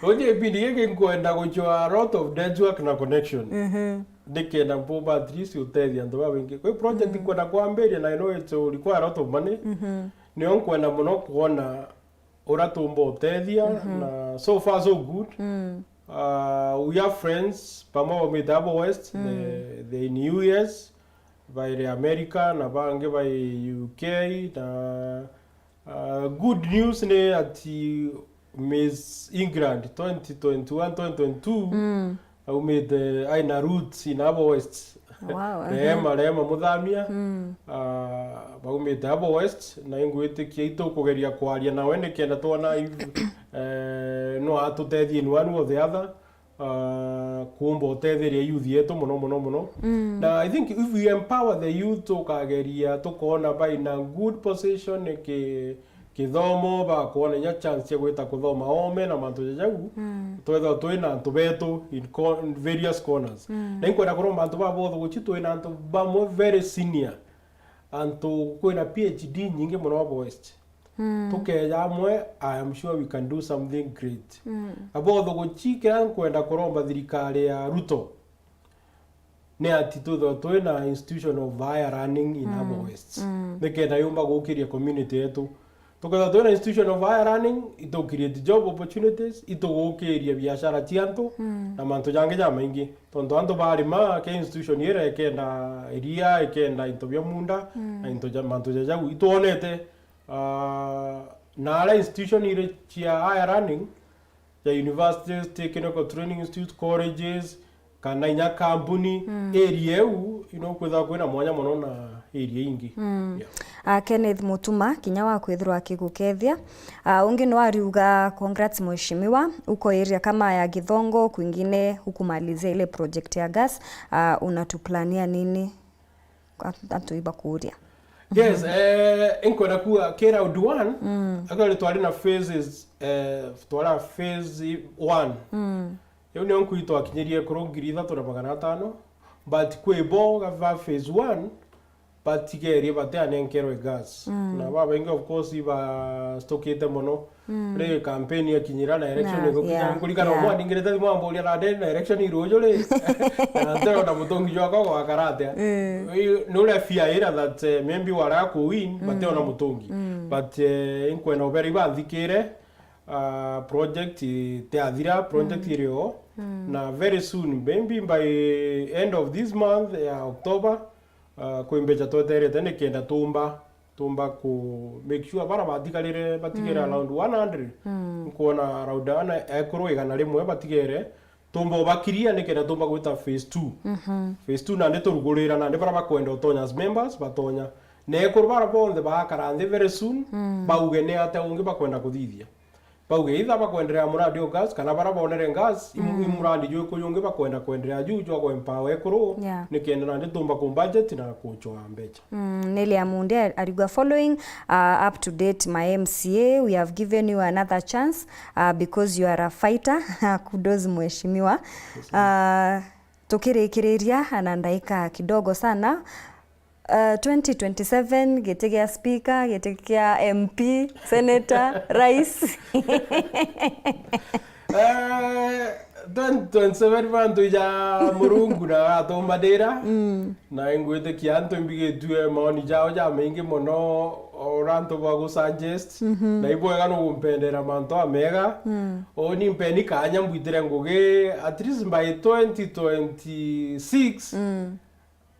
Unye kipindi giki nkwenda gucwa a lot of network na connection. Mhm. Nikenda mpumba at least utethia antu babaingi. Kwi project, mm, nkwenda kwambiria na I know it will require a lot of money. Mhm. Nio nkwenda muno kwona uria tumba utethia, mhm, na so far so good. Mm. Uh, we have friends bamwe baumite abo West, mm, the, the in U S, baire America, na bangi bai U K, na, uh, good news ni ati Miss England twenty twenty-one, twenty twenty-two, mm, aumite aina roots in abo West. Wow, aha. Rehema, Rehema Muthamia, mm, ah, baumite abo West, na ingwitikia itukugeria kwaria nawe nikenda twona if, eh, no atutethie in one way or the other, ah, kuumba utetheria youth yetu muno, muno, muno. Mm. Na I think if we empower the youth, tukageria, tukona baina good position, ki-, kithomo, bakwona inya chance cia gwita kuthoma oome na mantu ja jau, mm, twethwa twi na antu betu in co-, in various corners. Mm. Na inkwenda kuromba antu baba bothe guchi twi na antu bamwe very senior, antu kwina P H D nyingi muno abo West. Mm. Tukeja amwe, I am sure we can do something great. Mm. Abothe guchi kiria nkwenda kuromba thirikari ya Ruto, ni ati twithwa twi na institution of higher learning in, mm, abo West. Mm. Nikenda yumba gukiria community yetu. Tukethwa twi na institution of higher learning, itu create job opportunities, itugukiria biashara cia antu, mm, na mantu jangi jamaingi. Tontu antu barima, ke institution ira ikenda iria, ikenda into bia munda, mm, na into ja, mantu ja jau. Itwonete, ah, na ara institution iri cia higher learning, ya universities, technical training institutes, colleges, kana inya kampuni, mm, area iu, you know, kwithagwa kwina mwanya mono na area ingi. Mm. Yeah. Ah, Kenneth Mutuma, kinya wa kwithirwa akigukethia. Ah, ungi no ariuga, "Congrats mheshimiwa, uko area kama ya Githongo, kwingine hukumalizia ile project ya gas, ah, unatuplania nini?" Atu ibakuria. Yes, eh, inkwenda kuga ki round one, mm, actually twari na phases, eh, twari na phase one. Mm. Riu nio nkui twakinyirie kuru ngiri ithatu na magana atano, but kwi bo gava phase one, batigerie bateanenkerwe gas. Mm. Na babaingi of course ibastukite mono. Mm. Ri campaign yakinyira na election, na, igukinya, yeah, nkurikana, yeah, umwe andingirite thimu amburia, "Na ndi na election iruju ri?" Na nteona mutungi jwakwa gwakara atia? Mm. Ni uria fear ira that, eh, maybe wara ku win, mm, bateona mutungi. Mm. But, eh, inkwenda ubera ibanthikire, ah, project itiathira, project, mm, iri o. Mm. Na very soon, maybe by end of this month ya October, ah, kwi mbeca tweterete nikenda tumba tumba ku make sure bara batigarire, batigere, mm, around one hundred. Mm. Nkwona around ana ekuru igana rimwe batigere, tumba ubakiria nikenda tumba gwita phase two. Mhm. Phase two nandi turugurira nandi bara bakwenda utonya as members batonya. Na ekuru bara bonthe baakara nthi very soon, mm, bauge ni atia ungi bakwenda kuthithia. bauge either bakwenderea muradi o gas, kana bara bonere gas, i mu-, i muradi jwiku jungi bakwenda kwenderea juu jwa ku empower ekuru, Yeah. nikenda nandi tumba ku budget na kuchwa mbecha. Mm, Nelia Mundi a-, ariuga, "Following, uh, up to date, my M C A, we have given you another chance, uh, because you are a fighter." Kudos, mheshimiwa. Uh, tukirikiriria na ndaika kidogo sana. Uh, twenty twenty-seven, giti gia speaker, giti kia M P, senator, rais. Eh, twenty twenty-seven bantu ija Murungu na atumbanira. Mm. Na ingwitikia antu imbigitue maoni jao ja maingi mono, ora antu ba gu suggest. Mhm. Na ibwega nugumpendera mantu amega. Mm. Uni mpeni kanya mbwitire ngugi, at least by twenty twenty-six, Mm.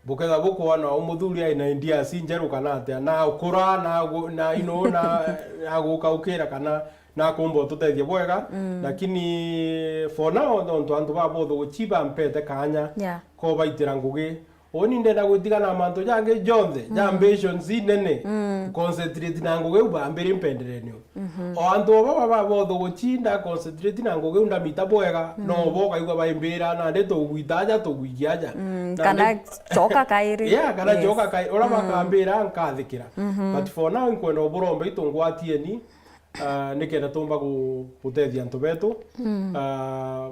bukethira bukwona u muthuri ai na ideas injeru kana atia, na ukura, na gu-, na, you know, na, na gukaukira kana na kumba ututethia bwega. Mm. Lakini for now, nontu antu ba botho guchiba mpete kanya Yeah. ko baitira ngugi. Uni ndenda gutiga na mantu jangi jonthe, ja Mm. ambitions inene, Mm. concentrate na ngugi u bambiri mpenderenio. Mhm. O antu o baba ba botho guchinda concentrate na ngugi u ndamita bwega, Mm. no bo ukaigua baimbira, "Nandi tugwita aja, tugwikia aja." Mm, Nandi kana coka kairi. Yeah, kana Yes. coka kairi. Ura Mm. bakambira, nkathikira. Mhm. But for now, inkwenda uburombe itungwatieni, ah, nikenda tumba gu-, gutethia antu betu. Mm. Ah,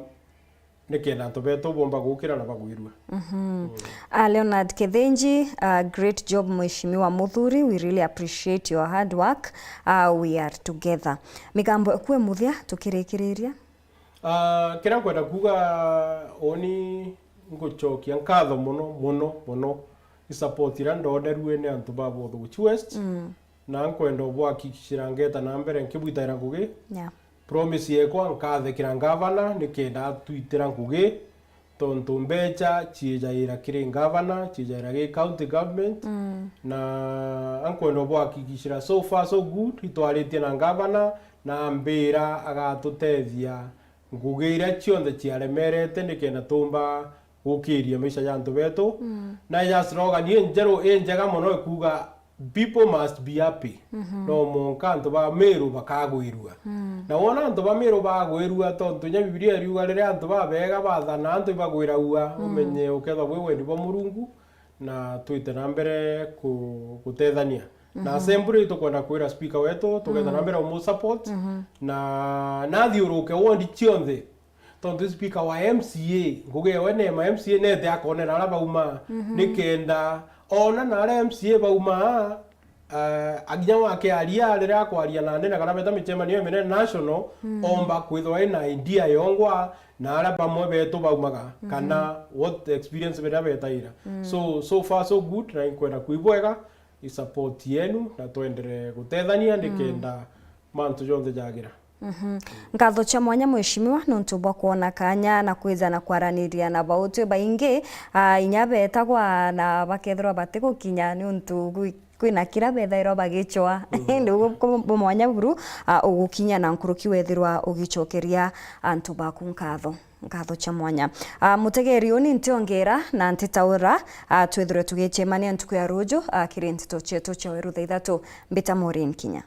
nikenda antu betu bomba gukira na bagwirua. Mhm. Mm. Ah, Leonard Kithinji, ah, great job, Mheshimiwa Muthuri. We really appreciate your hard work. Ah, we are together. Migambo ekue muthia, tukirikiriria. Ah, kiria nkwenda kuuga, uni ngucokia nkatho mono, mono, mono. I support iria ndonerue ni antu ba botho guchi West. Mm. Na nkwenda ubwakikishira ngeta na mbere nkibwitaira ngugi. Yeah. Promise yekwa, nkathikira ngavana nikenda atwitira ngugi, tontu mbecha ciejaira kiri ngavana, ciejaira gi county government. Mm. Na nkwenda ubwakikishira, so far so good, itwaritie na ngavana, na ambira agatutethia ngugi iria cionthe ciaremerete nikenda tumba gukiria maisha ja antu betu. Mm. Na ya slogan injeru, injega mono ikuuga, "People must be happy." Mhm. No mwanka antu ba Meru bakagwirua. Mm. Na wona antu ba Meru bagwirua, tontu inya Bibilia iriuga, "Riria antu babega bathana, antu ibagwiragua," Mm. umenye ukethwa bwi wendi bwa Murungu, na twite na mbere ku-, gutethania. Na Mhm. assembly tukwenda kwira speaker wetu, tugetha Mm. na mbere umu support, Mhm. na nathiuruke ward cionthe, tontu speaker wa M C A, ngugi ewe ne ma M C A nete akonera aria bauma, Mhm. nikenda ona na aria M C A bauma, eh, akinya wakiaria, riria akwaria na anene kana beta micemanio iminene national, Mm. omba kwithwa ina idea yongwa na aria bamwe betu baumaga, Mhm. kana what experience biria betaira. Mm. So, so far so good, na inkwenda kwibwega, i support yenu, na twendere gutethania Mm. nikenda mantu jonthe jagira. Mhm. Nkatho cia mwanya, Mheshimiwa, nontu bwa kwona kanya na kwija na kwaraniria na bautwi baingi, ah, inya betagwa na bakethirwa batigukinya niuntu gwi-, kwina kira bethairwa bagicwa. Mm. Indi ugu ku-, bu mwanya buru, ah, ugukinya na nkuruki wethirwa ugicokeria antu baku nkatho. Nkatho cia mwanya. Ah, mutegeri uni ntiongera na ntitaura, ah, twithirwe tugicemania ntuku ya ruju, ah, kiri nteto cietu cia weru thaa ithatu. Mbita Maureen Kinya.